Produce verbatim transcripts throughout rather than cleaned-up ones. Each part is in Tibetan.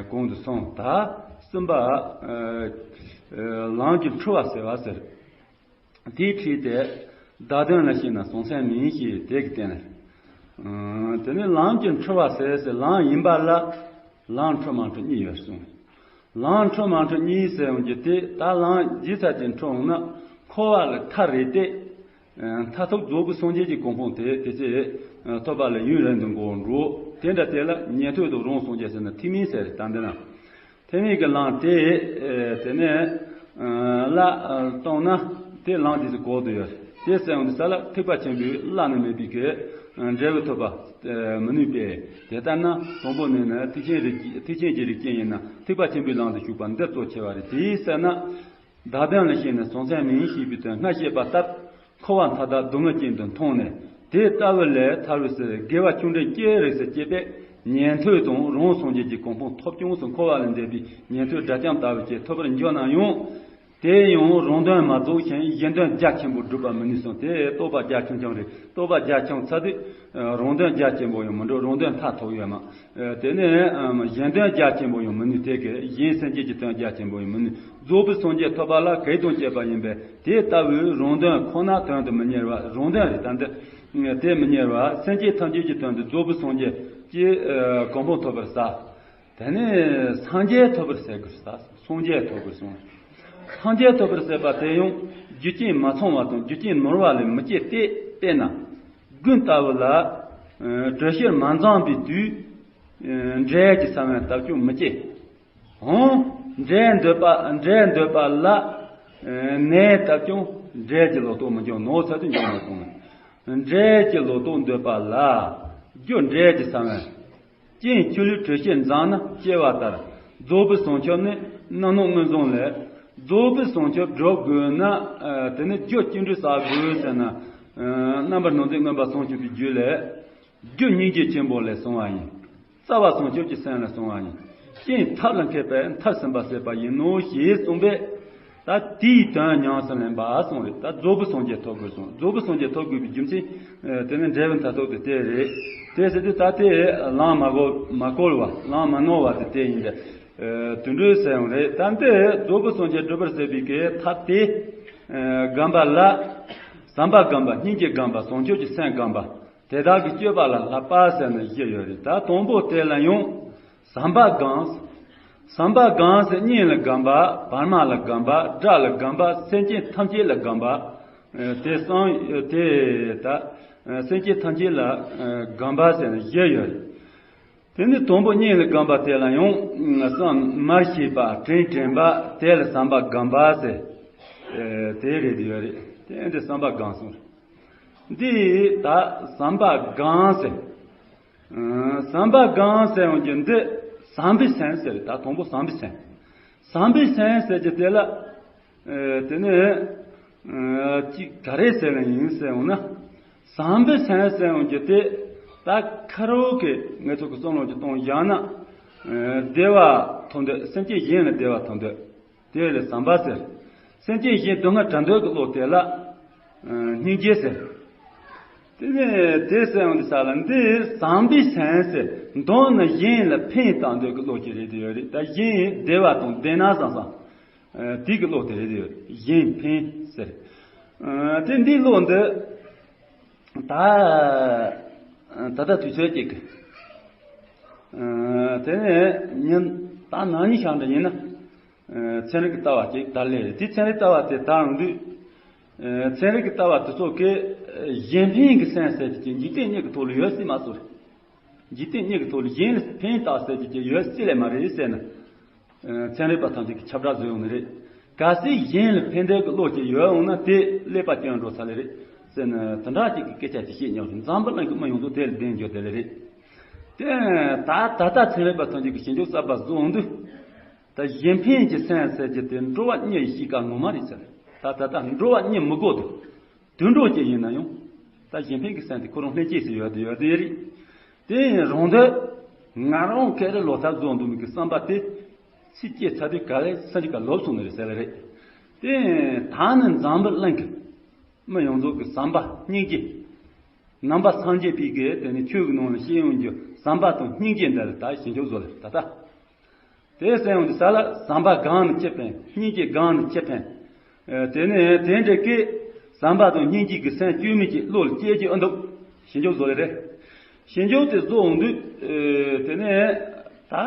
གོང་དུ་སོང་། ད་གསུམ་པ། ལམ་གྱི་འཁྲུལ་བ་སེལ་བ་ཟེར། དེའི་ཁྲིད་དེ་བདག་དོན་ལ་ཤེས་ན་བྱང་སེམས་མིན་ཞེས་དེ་གི་བསྟན་ནས། དེ་ནས་ལམ་གྱི་འཁྲུལ་བ་སེལ་ཟེར། ལམ་ཡིན་པ་ལ་ལམ་འཁྲུལ་མ་འཁྲུལ་གཉིས་ཡོད་གསུངས། ལམ་འཁྲུལ་མ་འཁྲུལ་གཉིས་ཟེར་ཡོང་རྒྱུ་དེ། ད་ལམ་རྗེས་ཚར་གྱི་འཁྲུལ་འོང་ན་འཁོར་བ་ལ་མཐའ་རེག་སྟེ། མཐར་ཐུག་རྫོགས་པའི་སངས་རྒྱས་ཀྱི་གོ་འཕང་དེ་དེ་ཚེ་ཐོབ་པ་ལ་ཡུན་རིང་དུ་འགོར་འགྲོ། དེ་འདྲ་དེ་ལ་ཉན་ཐོས་དང་རང་སངས་རྒྱས་ཟེར་ན་ཐེག་དམན་ཟེར། ད་འདི་ན། ཐེག་དམན་གྱི་ལམ་དེ། དེ་ནས་བླ་བཏང་ན་དེ་ལམ་དེ་ཚོ་གོ་དུ་ཡོད། དེ་ཟེར་ཡོང་དུས་ས་ལ་ཐེག་པ་ཆེན་པོའི་བླ་ན་མེད་པའི་གི་འབྲས་བུ་ཐོབ་པ་མི་ནུས་པས། དེ་ལྟར་ན་དང་པོ་ནས་ནི་ཐེག་ཆེན་རིགས་ཐེག་ཆེན་གྱི་རིགས་ཅན་ཡིན་ན་ཐེག་པ་ཆེན་པོའི་ལམ་དུ་ཞུགས་པ་འདི་གཙོ་ཆེ་བ་རེད། དེའི་ཟེར་ན། བདག་དོན་ལ་ཤེས་ནས་བྱང་སེམས་མིན་ཞེས་པའི་དོན་སྔར་བཤད་པ་ལྟར། འཁོར་བ་མཐའ་དག་སྡུག་བསྔལ་ཅན་དུ་མཐོང་ནས། དེ་ལྟ་བུ་ལས་ཐར་བའི་ཕྱིར་དགེ་བ་ཆུང་འབྲིང་ཅི་རིགས་སུ་སྐྱེས་པས་ཉན་ཐོས་དང་རང་སངས་རྒྱས་ཀྱི་གོ་འཕང་ཐོབ་ཀྱང་སུ། འཁོར་བ་ལས་འདས་པའི་ཉན་ཐོས་དགྲ་བཅོམ་ལྟ་བུ་ཅིག་ཐོབ་པར་འགྱུར་ན་ཡང་། དེ་ཡང་རང་དོན་མ་རྫོགས་ཤིང་གཞན་དོན་རྒྱ་ཆེན་པོ་སྒྲུབ་པར་མི་ནུས་གསུངས། དེ་རྟོགས་པ་རྒྱ་ཆུང་ཆུང་རེད། རྟོགས་པ་རྒྱ་ཆུང་ཚར་དུས་རང་དོན་རྒྱ་ཆེན་པོ་ཡང་མི་འགྲུབ། རང་དོན་མཐར་ཐུག་ཡོད་མ། དེ་ནས་གཞན་དོན་རྒྱ་ཆེན་པོ་ཡང་མི་ནུས། དེ་གི་གཞན་སེམས་ཅན་གྱི་དོན་རྒྱ་ཆེན་པོ་ཡང་མི་ནུས། རྫོགས་པའི་སངས་རྒྱས་ཐོབ་པ་ལ་གེགས་དང་བཅས་པ་ཡིན་པས། དེ་ལྟ་བུའི་རང་དོན་ཁོ་ན་དོན་དུ་མི་གཉེར་བ། རང་དོན་རེད། ད་འདི་དེ་མི་གཉེར་བ་སེམས་ཅན་ཐམས་ཅད་ཀྱི་དོན་དུ་རྫོགས་པའི་སངས་རྒྱས་ཀྱི་གོ་འཕང་ཐོབ་པར་ཟད། དེ་ནས་སངས་རྒྱས་ཐོབ་པར་ཟད་དགོས་ཟེར། སངས་རྒྱས་ཐོབ་དགོས་གསུངས། སངས་རྒྱས་ཐོབ་པར་ཟད་པ་དེ་ཡང་རྒྱུ་རྐྱེན་མ་ཚང་བ་དང་རྒྱུ་རྐྱེན་ནོར་བ་ལས་མི་སྐྱེ་སྟེ། དཔེར་ན་དགུན་ལྟ་བུ་ལ་དྲོད་གཤེར་མ་འཛོམས་པའི་དུས། འབྲས་ཀྱི་ས་བོན་བཏབ་ཀྱང་མི་སྐྱེ། འོང་། འབྲས་འདོད་པ་འབྲས་འདོད་པ་ལ་ནས་བཏབ་ཀྱང་འབྲས་ཀྱི་ལོ་ཏོག་མི་འབྱུང་ནོ་ཚ་དུ་འབྱུང་མ་སོང་། འབྲས་ཀྱི་ལོ་ཏོག་འདོད་པ་ལ་རྒྱུ་འབྲས་ཀྱི་ས་བོན། རྐྱེན་ཆུ་ལུད་དྲོད་གཤེར་འཛོམས་ན་སྐྱེ་བ་ལྟར། རྫོགས་པའི་བྱང་ཆུབ་ནི་རྣམ་སྣང་མངོན་བྱུང་ལས། རྫོགས་པའི་བྱང་ཆུབ་སྒྲུབ་དགོས་ན། དེ་ནི་རྒྱུ་ཅི་འདྲ་བསགས་དགོས་ཟེར་ན། རྣམ་པར་སྣང་མཛད་མངོན་པར་བྱང་ཆུབ་པའི་རྒྱུ་ལས། རྒྱུ་སྙིང་རྗེ་ཆེན་པོ་ལས་བྱུང་བ་ཡིན། རྩ་བ་བྱང་ཆུབ་ཀྱི་སེམས་ལས་བྱུང་བ་ཡིན། རྐྱེན་ཐབས་ལ་མཁས་པས་མཐར་ཕྱིན་པ་བྱེད་པ་ཡིན་ནོ་ཞེས་གསུངས་པས། ད་དེའི་དོན་ཉམས་སུ་ལེན་པ་གསུངས་རེད། ད་རྫོགས་པའི་སངས་རྒྱས་ཐོབ་དགོས་གསུངས། རྫོགས་པའི་སངས་རྒྱས་ཐོབ་དགོས་པའི་རྒྱུ་མཚན། དེ་ནི་འབྲས་བུ་མཐར་ཐུག་དེ་དེ་རེད། དེ་ཟེར་དུས་ད་དེ་ལམ་མ་བཀོལ་མ་བཀོལ་བ། ལམ་མ་ནོར་བ་དེ་དེ་ཡིན་ཏེ། དུད་འགྲོའི་སེམས་རེད། ད་འདི་རྫོགས་པའི་སངས་རྒྱས་སྒྲུབ་པར་བྱེད་པའི་གི་ཐབས་དེ། སྒོམ་པ་ལ། བྱམས་པ་སྒོམ་པ། སྙིང་རྗེ་སྒོམ་པ། བྱང་ཆུབ་ཀྱི་སེམས་སྒོམ་པ། དེ་དག་གི་སྤྱོད་པ་ལ་བསླབ་པ་ཟེར་ནས་བཞི་ཡོད་རེད། ད་དང་པོ་དེ་ལ་ཡང་བྱམས་པ་སྒོམ། བྱམས་པ་སྒོམ་ཟེར་གཉེན་ལ་སྒོམ་པ། བར་མ་ལ་སྒོམ་པ། དགྲ་ལ་སྒོམ་པ། སེམས་ཅན་ཐམས་ཅད་ལ་སྒོམ་པ། དེ་གསུམ་དེ་ད་སེམས་ཅན་ཐམས་ཅད་ལ་སྒོམ་པ་ཟེར་ནས་བཞི་ཡོད་རེད། དེ་ནི་དང་པོ་གཉེན་ལ་སྒོམ་པ་དེ་ལ་ཡང་བསམ་མར་ཤེས་པ། དྲིན་དྲན་པ། དེ་ལ་བྱམས་པ་སྒོམ་པ་ཟེར། དེ་རེད་ཡོད་རེད། དེ་འདི་བྱམས་པ་སྒོམ་གསུངས། འདི་ད་བྱམས་པ་སྒོམ་ཟེར། བྱམས་པ་སྒོམ་ཟེར་ཡོང་རྒྱུ་འདི་བྱམས་པའི་སེམས་ཟེར། ད་དང་པོ་བྱམས་པའི་སེམས། བྱམས་པའི་སེམས་ཟེར་རྒྱུ་དེ་ལ། དེ་ནས་ཅིག་ག་རེ་ཟེར་ལ་ཡིན་ཟེར་ཡོང་ན། བྱམས་པའི་སེམས་ཟེར་ཡོང་རྒྱུ་དེ་ད་ཁ་རོག་གི་ངེད་ཚོ་གི་བསམ་བློ་ཅིག་གཏོང་བཞག་ན། བདེ་བ་ཐོབ་འདོད། སེམས་ཅན་གཞན་ལ་བདེ་བ་ཐོབ་འདོད། དེ་ལ་བྱམས་པ་ཟེར། སེམས་ཅན་གཞན་སྡུག་བསྔལ་བྲལ་འདོད་ཀྱི་བློ་དེ་ལ་སྙིང་རྗེ་ཟེར། དེ་ནས་དེ་ཟེར་ཡོང་དུས་ས་ལ་འདི་བྱམས་པའི་སེམས་ཟེར། མདོར་ན་གཞན་ལ་ཕན་བཏགས་འདོད་ཀྱི་བློ་ཅིག་རེད་དེ་ཡོད་རེད། ད་གཞན་བདེ་བ་དང་ལྡན་ན་བསམ་བསམ། དེ་གི་བློ་དེ་རེད་དེ་ཡོད་རེད། གཞན་ཕན་ཟེར། དེ་འདི་བློ་འདི་ད་ད་ལྟ་དུས་ཚོད་ཅིག་གི། དེ་ནས་ཉིན་ད་ནང་ཉིན་ཤང་འདྲ་ཡིན་ན། ཚན་རིག་གི་ལྟ་བ་ཅིག་དར་ལེ་རེད། དེ་ཚན་རིག་ལྟ་བ་དེ་དར་འོང་དུས། ཚན་རིག་གི་ལྟ་བ་དེ་ཚོ་གིས་གཞན་ཕན་གྱི་སེམས་ཟེར་གྱི་ཅིག་འཇིག་རྟེན་གཉིས་ཀྱི་ཐོག་ལ་ཡོད་སྲིད་མ་སོང་རེད། འཇིག་རྟེན་གཉིས་ཀྱི་ཐོག་ལ་གཞན་ལ་ཕན་བཏགས་ཟེར་གྱི་ཅིག་ཡོད་སྲིད་ལེ་མ་རེད་ཟེར་ན། ཚན་རིག་པ་ཐམས་ཅད་ཀྱིས་ཁྱབ་བསྒྲགས་བཟོས་ཡོང་ནི་རེད། གལ་སྲིད་གཞན་ལ་ཕན་འདོད་ཀྱི་བློ་ཅིག་ཡོད་འོང་ན་དེ་ཀླད་པ་སྐྱོན་འགྲོ་ཚར་ལེ་རེད་ཟེར་ན། དེ་འདྲ་ཅིག་གི་སྐད་ཆ་ཅིག་བཤད་མྱོང་རེད། འཛམ་བུ་གླིང་གི་མི་ཡོངས་རྫོགས་དེ་ལ་བདེན་འགྱུར་དེ་ལེ་རེད། དེ་ད་ད་ལྟ་ཚན་རིག་པ་ཐམས་ཅད་ཀྱིས་ཞིབ་འཇུག་གསར་པ་བཟོ་འོང་དུས། ད་གཞན་ཕན་གྱི་སེམས་ཟེར་རྒྱུ་དེ་འགྲོ་བ་གཉིས་ཀྱི་གཤིས་ཀ་ངོ་མ་རེད་ཟེར། ད་ད་ལྟ་འགྲོ་བ་གཉིས་མི་དགོས་དུས། དུད་འགྲོ་ཅིག་ཡིན་ན་ཡང་། ད་གཞན་ཕན་གྱི་སེམས་དེ་ཁོ་རང་ལྷན་སྐྱེས་སུ་ཡོད་དེ་ཡོད་དེ་རེད། དེ་ཡིན་རུང་དུ། ང་རང་སྐད་རེ་ལོ་ཐབས་བཟོ་འདུག་མི་གི་བསམ་པ་དེ། ཚིག་སྐྱེས་ཚར་དུས་ག་ལེ་སང་ཅིག་ག་ལོབས་སོང་ནི་རེད་ཟེར་ལེ་རེད། དེ་ད་ནི་འཛམ་བུ་གླིང་གི་མི་ཡོངས་རྫོགས་ཀྱི་བསམ་པ་སྙིང་རྗེ། ནང་པ་སངས་རྒྱས་པའི་གི་དེ་ནི་ཆོས་ཀྱི་ནང་ལ་བཤད་ཡོང་རྒྱུ་བསམ་པ་དང་སྙིང་རྗེ་འདི་ལ་ད་ཞིབ་འཇུག་བཟོ་ལེ་ད་ལྟ། དེ་སེམས་འོང་དུས་ས་ལ་བསམ་པ་གང་ནས་ཅི་ཕན། སྙིང་རྗེ་གང་ནས་ཅི་ཕན། ཨེ་དེ་ནས་དེ་འདྲ་གི་བསམ་པ་དང་སྙིང་རྗེ་གི་སེམས་སྐྱོན་མེད་ཀྱི་བློ་ལ་སྐྱེ་རྒྱུ་ཨེ་འདུག་ཞི་འཇོག་བཟོ་ལེ་རེད། ཞི་འཇོག་དེ་བཟོ་འོང་དུས་ཨེ་དེ་ནས་ད་ཨེ་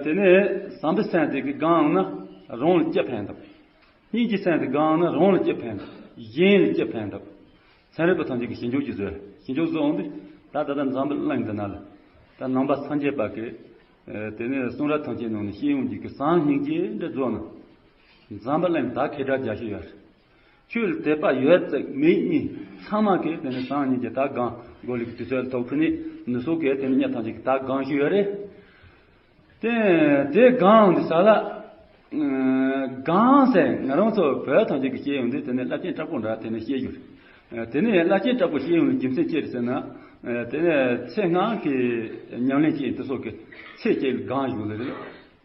དེ་ནས་བསམ་པའི་སེམས་དེ་གི་གང་ན་རང་ལ་ཅི་ཕན་འདུག་སྙིང་རྗེ་སེམས་དེ་གང་ན་རང་ལ་ཅི་ཕན་འདུག་གཞན་ལ་ཅི་ཕན་འདུག་ཚན་རིག་པ་ཐམས་ཅད་ཀྱིས་ཞི་འཇོག་ཅིག་བཟོས། ཞི་འཇོག་བཟོ་འོང་དུས་ད་ད་ལྟ་འཛམ་བུ་གླིང་འདི་ན་ལ་ད་ནང་པ་སངས་རྒྱས་པ་གི་ཨེ་དེ་ནས་གསུང་རབ་ཐམས་ཅད་ནང་ནས་བཤད་ཡོང་རྒྱུ་གི་བཟང་སྙིང་རྗེ་འདྲ་བཟོ་ན། འཛམ་བུ་གླིང་ད་ཁེ་གྲགས་རྒྱ་ཤོས་ཡོད་རེད། ཆོས་ལ་དད་པ་ཡོད་ཙིག་མེད་གཉིས་ཚང་མ་གིས་དེ་ནས་བཟང་སྙིང་རྗེ་ད་གང་གོ་ལིག་དུས་ཚོད་ཐོག་ཁུ་ནས་ནུ་སོ་གས་དེ་ནས་ཉ་ཐམས་ཅད་ཀྱིས་ད་གང་ཤོས་ཡོད་རེད། དེ་དེ་གང་འདི་ས་ལ་གང་ཟེར་ང་རང་ཚོ་བོད་ཐམས་ཅད་ཀྱིས་བཤད་ཡོང་དུས་དེ་ནས་བླ་ཆེན་དྲག་པོ་འདྲ་དེ་ནས་བཤད་རྒྱུ་རེད། དེ་ནས་བླ་ཆེན་དྲག་པོ་བཤད་ཡོང་བའི་རྒྱུ་མཚན་ཅི་རེད་ཟེར་ན། དེ་ནས་ཚེ་སྔ་གི་ཉམས་ལེན་བྱེད་དུ་སོགས་ཀྱི་ཚེ་སྐྱེལ་གང་ཡོད་ལ་རེད།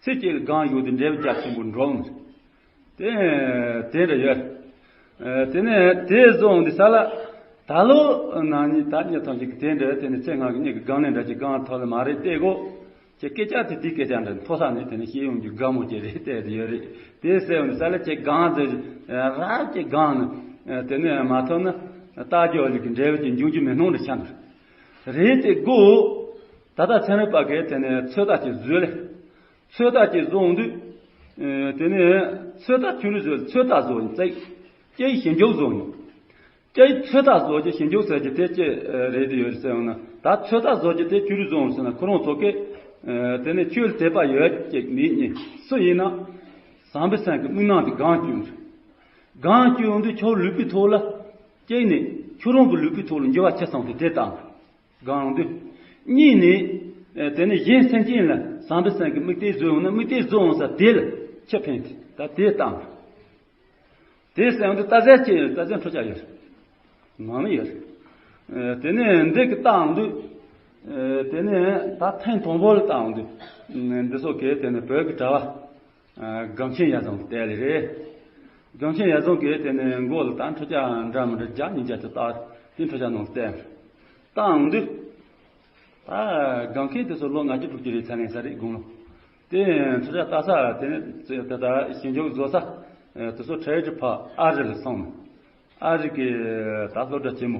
ཚེ་སྐྱེལ་གང་ཡོད་དེ་འབྲས་བུ་རྒྱ་ཆེན་པོ་འགྲོ་འོང་རེད། དེ་དེ་འདྲ་ཡོད། དེ་ནས་དེ་བཟོ་འོང་དུས་ས་ལ་ད་ལོ་ན་ནི་ད་ཉིད་ཐམས་ཅད་ཀྱི་དེ་འདྲ་དེ་ནས་ཚེ་སྔ་གི་གཉིད་ཀྱི་གང་ལེན་འདྲ་ཅིག་གང་ཐོག་ལ་མ་རེད་བལྟས་གོ་ཅེས་སྐད་ཆ་དེ་དེའི་སྐད་ཆ་འདྲ་མཐོ་ས་ནས་དེ་ནས་བཤད་ཡོང་རྒྱུ་དགའ་མོ་ཅིག་རེད་བལྟས་དེ་ཡོད་རེད། དེ་ཟེར་ཡོང་དུས་ས་ལ་ཅེས་གང་ཟེར་རབ་ཅེས་གང་ནི་དེ་ནས་མ་ཐོབ་ན་རྟགས་སྦྱོར་ལུགས་ཀྱི་འབྲས་བུ་ཅིག་འབྱུང་རྒྱུ་མེད་སྣང་འདྲ་ཆགས་འདུག་རེད་དེ་གོ་ད་ལྟ་ཚན་རིག་པ་གས་དེ་ནས་ཚོད་ལྟ་ཅིག་བཟོས་ལེ། ཚོད་ལྟ་ཅིག་བཟོ་འོང་དུས། ཨེ་དེ་ནས་ཚོད་ལྟ་ཆུ་རུ་བཟོས་ཚོད་ལྟ་བཟོ་ཡིན་ཙིག་སྐྱེ་ཞིབ་འཇུག་བཟོ་ཡིན། སྐྱེ་ཚོད་ལྟ་བཟོ་རྒྱུ་ཞིབ་འཇུག་ཟེར་རྒྱུ་དེ་ཅི་རེད་དུ་ཡོད་ཟེར་ཡོང་ན་ད་ཚོད་ལྟ་བཟོ་རྒྱུ་དེ་ཆུ་རུ་བཟོ་ཡིན་ཟེར་ན་ཁོ་རང་ཚོ་གས་ཨེ་དེ་ནས་ཆོས་ལ་དད་པ་ཡོད་ཅིག་མེད་ཉིན་སུ་ཡིན་ན་བསམ་པའི་སེམས་ཀྱི་དམིགས་རྣམ་དེ་གང་བསྐྱུར་ཡོང་རེད། གང་བསྐྱུར་ཡོང་དུས་ཁྱོད་ལུས་པོའི་ཐོག་ལ་སྐྱེས་ནས་ཁྱོད་རང་གི་ལུས་པོའི་ཐོག་ལ་འགྱུར་བ་ཆེ་སོང་དུས་དེ་དང་། གང་འདོད། གཉིས་ནི། དེ་ནི་གཞན་སེམས་ཅན་ལ་བསམ་པའི་སེམས་ཀྱི་དམིགས་གཏད་བཟོས་ཡོང་ན་དམིགས་གཏད་བཟོས་ཡོང་ས་དེ་ལ་ཆེ་ཕན་ཐོགས་ད་དེ་བཏང་། དེ་སེམས་འདི་ལྟ་ཟེར་ཅི་ཡོད་ལྟ་ཟེར་འཕྲོ་ཆགས་ཡོད། ངང་ལ་ཡོད། དེ་ནི་འདི་གི་བཏང་འདུག་དེ་ནི་ད་ཐེངས་དང་པོ་ལ་བཏང་འདུག་འདི་སོགས་ཀྱི་དེ་ནི་བོད་ཀྱི་གྲྭ་བ། སྒམ་ཆེན་ཡ་བཟང་གི་ལྟས་ལེ་རེད། སྒམ་ཆེན་ཡ་བཟང་གིས་དེ་ནས་མགོ་ལ་ད་འཕྲུལ་ཆས་འདྲ་མི་འདྲ་བརྒྱ་ཉིས་བརྒྱ་ཅིག་བཏགས་དེ་འཕྲུལ་ཆས་ནང་བསྟན། བཏང་དུས། ད་སྒམ་ཁའི་དེ་ཚོ་ལོ་ལྔ་བཅུ་དྲུག་ཅུ་རེད་ཚ་ལེན་ས་རེད་དགུང་ལོ། དེ་འཕྲུལ་ཆས་བཏགས་ས་དེ་ནས་དེ་ད་ཞིབ་འཇུག་བཟོ་ས་དེ་ཚོ་ཁྲལ་གྱི་ཕ་ཨ་རི་ལ་སོང་ནས་ཨ་རི་གི་ད་སློབ་གྲྭ་ཆེན་མོ།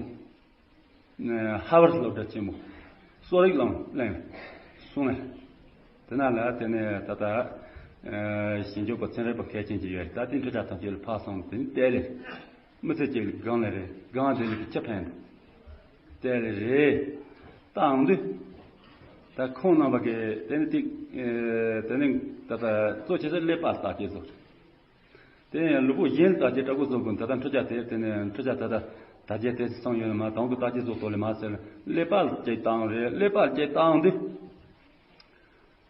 ཧ་ཝར་སློབ་གྲྭ་ཆེན་མོ། གསོ་རིག་ལམ་གླིང་སོང་ནས། དེ་ན་ལ་དེ་ནས་ད་ལྟ་ཞིབ་འཇུག་པ་ཚན་རིག་པ་གལ་ཆེན་ཅིག་ཡོད་རེད། ད་དེ་འཕྲུལ་ཆས་ཐམས་ཅད་ལ་ཕར་སོང་དེ་ནས་བལྟས་ལེ། མི་ཚེ་གཅིག་ལ་སྒང་ལ་རེད་སྒང་དེ་ལ་གི་ཆ་ཕན་བལྟས་ལེ་རེད། བཏང་དུས། ད་ཁོང་རྣམ་པ་གི་དེ་ནས་ཏིག་དེ་ནས་ད་ལྟ་གཙོ་ཆེ་ས་ཀླད་པ་ལྟ་ཅེས་སོགས། དེ་ཡང་ལུས་པོ་གཞན་ལ་བརྟག་དཔྱད་ལྟ་སྐོར་བཟོ་དགོས། ད་ལྟ་འཕྲུལ་ཆས་དེ་དེ་ནས་འཕྲུལ་ཆས་ད་ལྟ་དར་རྒྱས་དེ་སོང་ཡོད་ན་མ་དང་གི་བརྟག་དཔྱད་བཟོ་ཐོག་ལས་མ་ཟེར་ཀླད་པ་ལ་དཔྱད་བཏང་རེད། ཀླད་པ་ལ་དཔྱད་བཏང་དུས།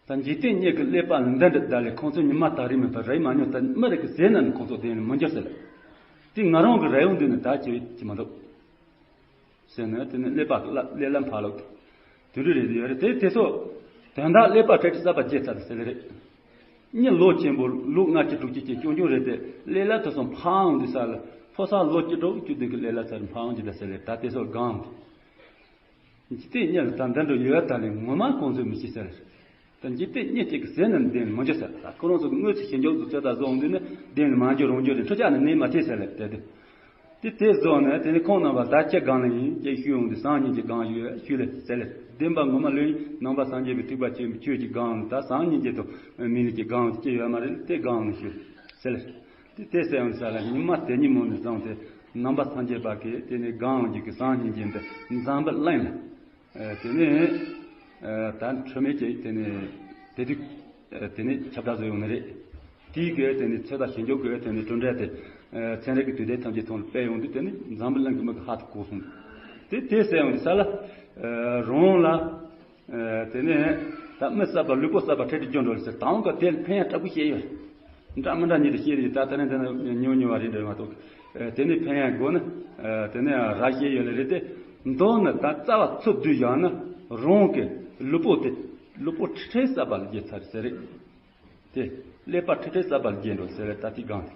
ད་འཇིག་རྟེན་གཉིས་ཀྱི་ཀླད་པ་ལ་འདི་འདྲ་བརྡ་ལས་ཁོང་ཚོ་ཉི་མ་དག་རིག་མེད་པ་རེད་མ་ཉོ་ད་མི་རིགས་ཀྱི་ཟས་ན་ནི་ཁོང་ཚོ་དེ་ནི་མི་འགྱུར་ཟེར། དེ་ང་རང་གི་རེ་བ་འདི་ནི་ད་ཅི་ཅི་མ་འདུག་ཟེར་ནས་དེ་ནི་ཀླད་པ་ཀླད་ལམ་ཕ་ལོག་དེ་འདྲ་རེད་ཡོད་རེད། དེ་དེ་ཚོ་དོན་དག་ཀླད་པ་ཁྲལ་གྱི་གསར་པ་བརྗེ་ཚར་ཟེར་རེད། མི་ལོ་ཆེན་པོ་ལོ་ལྔ་བཅུ་དྲུག་ཅུ་ཅན་སྐྱོང་སྐྱོང་རེད་དེ་ཀླད་ལ་དེ་ཚོ་འཕང་འདི་ས་ལ་ཕོ་གསར་ལོ་བཅུ་དྲུག་བཅུ་བདུན་གྱི་ཀླད་ལ་ཚར་འཕང་འདི་ལ་ཟེར་རེད། ད་དེ་ཚོ་གང་འདི་འཇིག་རྟེན་གཉིས་ལ་ད་འདི་འདྲ་ཡོད་ད་ལས་ངོ་མ་ཁོང་ཚོས་མི་ཤེས་ཟེར། ད་འཇིག་རྟེན་གཉིས་གཅིག་གི་ཟས་ནི་བདེན་མི་འགྱུར་ཟེར། ད་ཁོ་རང་ཚོ་གི་དངོས་སུ་ཞིབ་འཇུག་ཏུ་ཚོད་ལྟ་བཟོ་འོང་དུས་ནི་བདེན་ནི་མ་འགྱུར་རང་འགྱུར་རེད། འཕྲུལ་ཆས་ནི་ནད་མ་ཐེབས་ཟེར་ལེ་དེ་དེ། དེ་དེ་བཟོ་ནས་དེ་ནི་ཁོང་རྣམ་པ་ད་ཁྱེད་སྒང་ལ་ཡིན་ཅེས་ཞུས་འོང་དུས་བཟང་སྙིང་རྗེ་སྒང་ཡོད་ཞུས་ལེ་ཟེར་ལེ། བདེན་པ་ངོ་མ་ལོས་ཡིན་ནང་པ་སངས་རྒྱས་པའི་ཐེག་པ་ཆེན་པོའི་ཆོས་ཀྱི་སྒང་ལ་ད་བཟང་སྙིང་རྗེ་དང་མི་ལུས་ཀྱི་སྒང་ལ་ཅི་ཡོད་མ་རེད། དེ་སྒང་ལ་ཞུས་ཟེར་ལེ། དེ་དེ་ཟེར་ཡང་ས་ལ་ཉི་མ་དེ་ཉིན་མོ་ནས་བཟུང་སྟེ་ནང་པ་སངས་རྒྱས་པ་གིས་དེ་ནས་གང་འོང་གི་བཟང་སྙིང་རྗེ་འདི་འཛམ་བུ་གླིང་ལ་དེ་ནས་ད་འཕྲོད་མེད་ཀྱི་དེ་ནས་དེ་དུས་དེ་ནས་ཁྱབ་བསྒྲགས་བཟོ་ཡོང་ནི་རེད། དེའི་གི་དེ་ནས་ཚོད་ལྟ་ཞིབ་འཇུག་གི་དེ་ནས་གྲུབ་འབྲས་དེ་ཚན་རིག་གི་དུས་དེབ་ཐམས་ཅད་ཐོག་ལ་སྤེལ་ཡོང་དུས་དེ་ནས་འཛམ་བུ་གླིང་གི་མི་གི་ཧ་ཏུ་གོ་སོང་། དེ་དེ་ཟེར་ཡོང་དུས་ས་ལ་རང་ལ། དེ་ནས་ད་མི་གསར་པ་ལུས་པོ་གསར་པ་འཕྲལ་དུ་སྐྱོན་འགྲོ་ལ་ཟེར་དང་ག་དེ་ལ་ཕན་ཡ་དྲག་པོ་བཤད་ཡོད། འདྲ་མི་འདྲ་ཉིད་དུ་བཤད་ཡོད། ད་དེ་ནས་དེ་ནས་ཉུང་ཉུང་བ་རེད་འདྲ་མ་གཏོགས་དེ་ནས་ཕན་ཡ་དགོས་ན་དེ་ནས་ར་བཤད་ཡོད་ལ་རེད་དེ། མདོར་ན་ད་རྩ་བ་ཚུར་བསྡུས་བཞག་ན་རང་གི་ལུས་པོ་དེ་ལུས་པོ་ཁྲི་ཁྲི་གསར་པ་ལ་བརྒྱལ་ཚར་ཟེར་རེད། དེ་ཀླད་པ་ཁྲི་ཁྲི་གསར་པ་ལ་བརྒྱལ་འགྲོ་ཟེར་རེད། ད་དེ་གང་།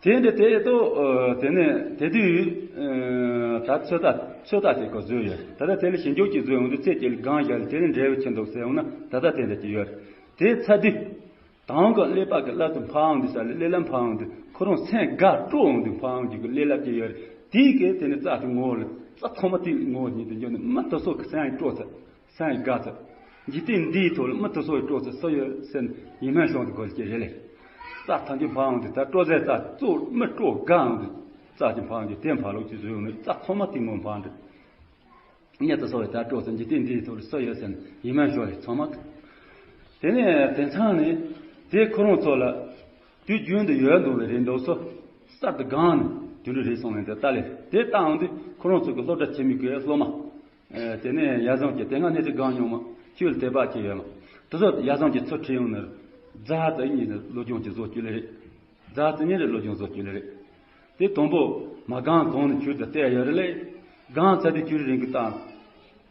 དེ་འདྲ་དེ་ཏོ་དེ་ནས་དེ་དུས་ད་ཚོད་ལྟ་ཚོད་ལྟ་དེ་ག་བཟོས་ཡོད། ད་ལྟ་དེ་ལ་ཞིབ་འཇུག་ཅིག་བཟོས་ཡོང་དུས་ཚེ་དེ་ལ་གང་བཞག་ལ་དེ་ནས་འབྲས་བུ་ཆེ་འདུག་ཟེར་ཡོང་ན་ད་ལྟ་དེ་འདྲ་ཅིག་ཡོད་རེད། དེ་ཚར་དུས་དང་གི་ཀླད་པ་གི་ཀླད་དུ་འཕར་འོང་དུས་ས་ལ་ཀླད་ལ་འཕར་འོང་དུས་ཁོ་རང་སེམས་དགའ་སྤྲོ་འོང་དུས་འཕར་འོང་རྒྱུ་གི་ཀླད་ལ་སྐྱེ་ཡོད་རེད། དེའི་གི་དེ་ནས་རྩ་དེ་ངོ་ལ་རྩ་ཚང་མ་དེ་ངོ་ཉིད་དུ་འཇོག་ནས་མི་དེ་ཚོ་གི་སེམས་ཡི་སྤྲོ་ཚར། སེམས་ཡི་དགའ་ཚར། འཇིག་རྟེན་འདིའི་ཐོག་ལ་མི་དེ་ཚོ་ཡི་སྤྲོ་ཚར་སུ་ཡོད་ཟེར་ནས་ཡིད་སྨོན་ཤོར་དུ་གོ་སྐྱེ་རེད་ལེ། རྩ་ཐམས་ཅད་འཕར་འོང་དུས་ད་སྤྲོ་ཚར་རྩ་གཙོ་མི་སྤྲོ་དགའ་འོང་དུས་རྩ་ཅིག་འཕར་འོང་དུས་དེ་འཕར་ལོག་ཅིག་བཟོས་ཡོང་ནས་རྩ་ཚང་མ་དེ་ངོ་འཕར་འདུག་གཉིད་དུ་སོང་བའི་དར་གྲོགས་སུ་འཇིག་རྟེན་འདིའི་ཐོག་ལ་སུ་ཡོད་ཟེར་ནས་ཡིད་སྨོན་ཤོར་རེ་ཚང་མ། དེ་ནས་དེང་སང་ནས་དེ་ཁོ་རང་ཚོ་ལ་དུས་རྒྱུན་དུ་ཡོད་འདུག་པའི་རེད་འདུག་སོ། གསར་དུ་སྒང་ནས་དུད་འགྲོ་རེད་སོང་ནས་དེ་ལྟ་ལས་དེ་བཏང་དུས་ཁོ་རང་ཚོ་གི་སློབ་གྲྭ་ཆེན་མོའི་གི་སློབ་མ། དེ་ནས་ཡ་བཟང་གི་དེ་སྔ་ནས་དེ་སྒང་མྱོང་མ་ཁྱོད་ལ་དད་པ་ཆེ་ཡོད་མ། དེ་ཚོ་ཡ་བཟང་གི་ཚུར་ཁྲིད་ཡོང་ནས་རྫ་དེ་གཉིས་ནས་སློབ་སྦྱོང་གི་བཟོ་བཅུག་ལེ་རེད། རྫ་དེ་གཉིས་ལ་སློབ་སྦྱོང་བཟོ་བཅུག་ལེ་རེད། དེ་དང་པོ་མ་སྒང་གང་ནས་ཁྱུར་དུ་བལྟས་ཡོད་རེད་ལེ། སྒང་ཚ་དེ་ཁྱུར་རིང་གི་བཏང་།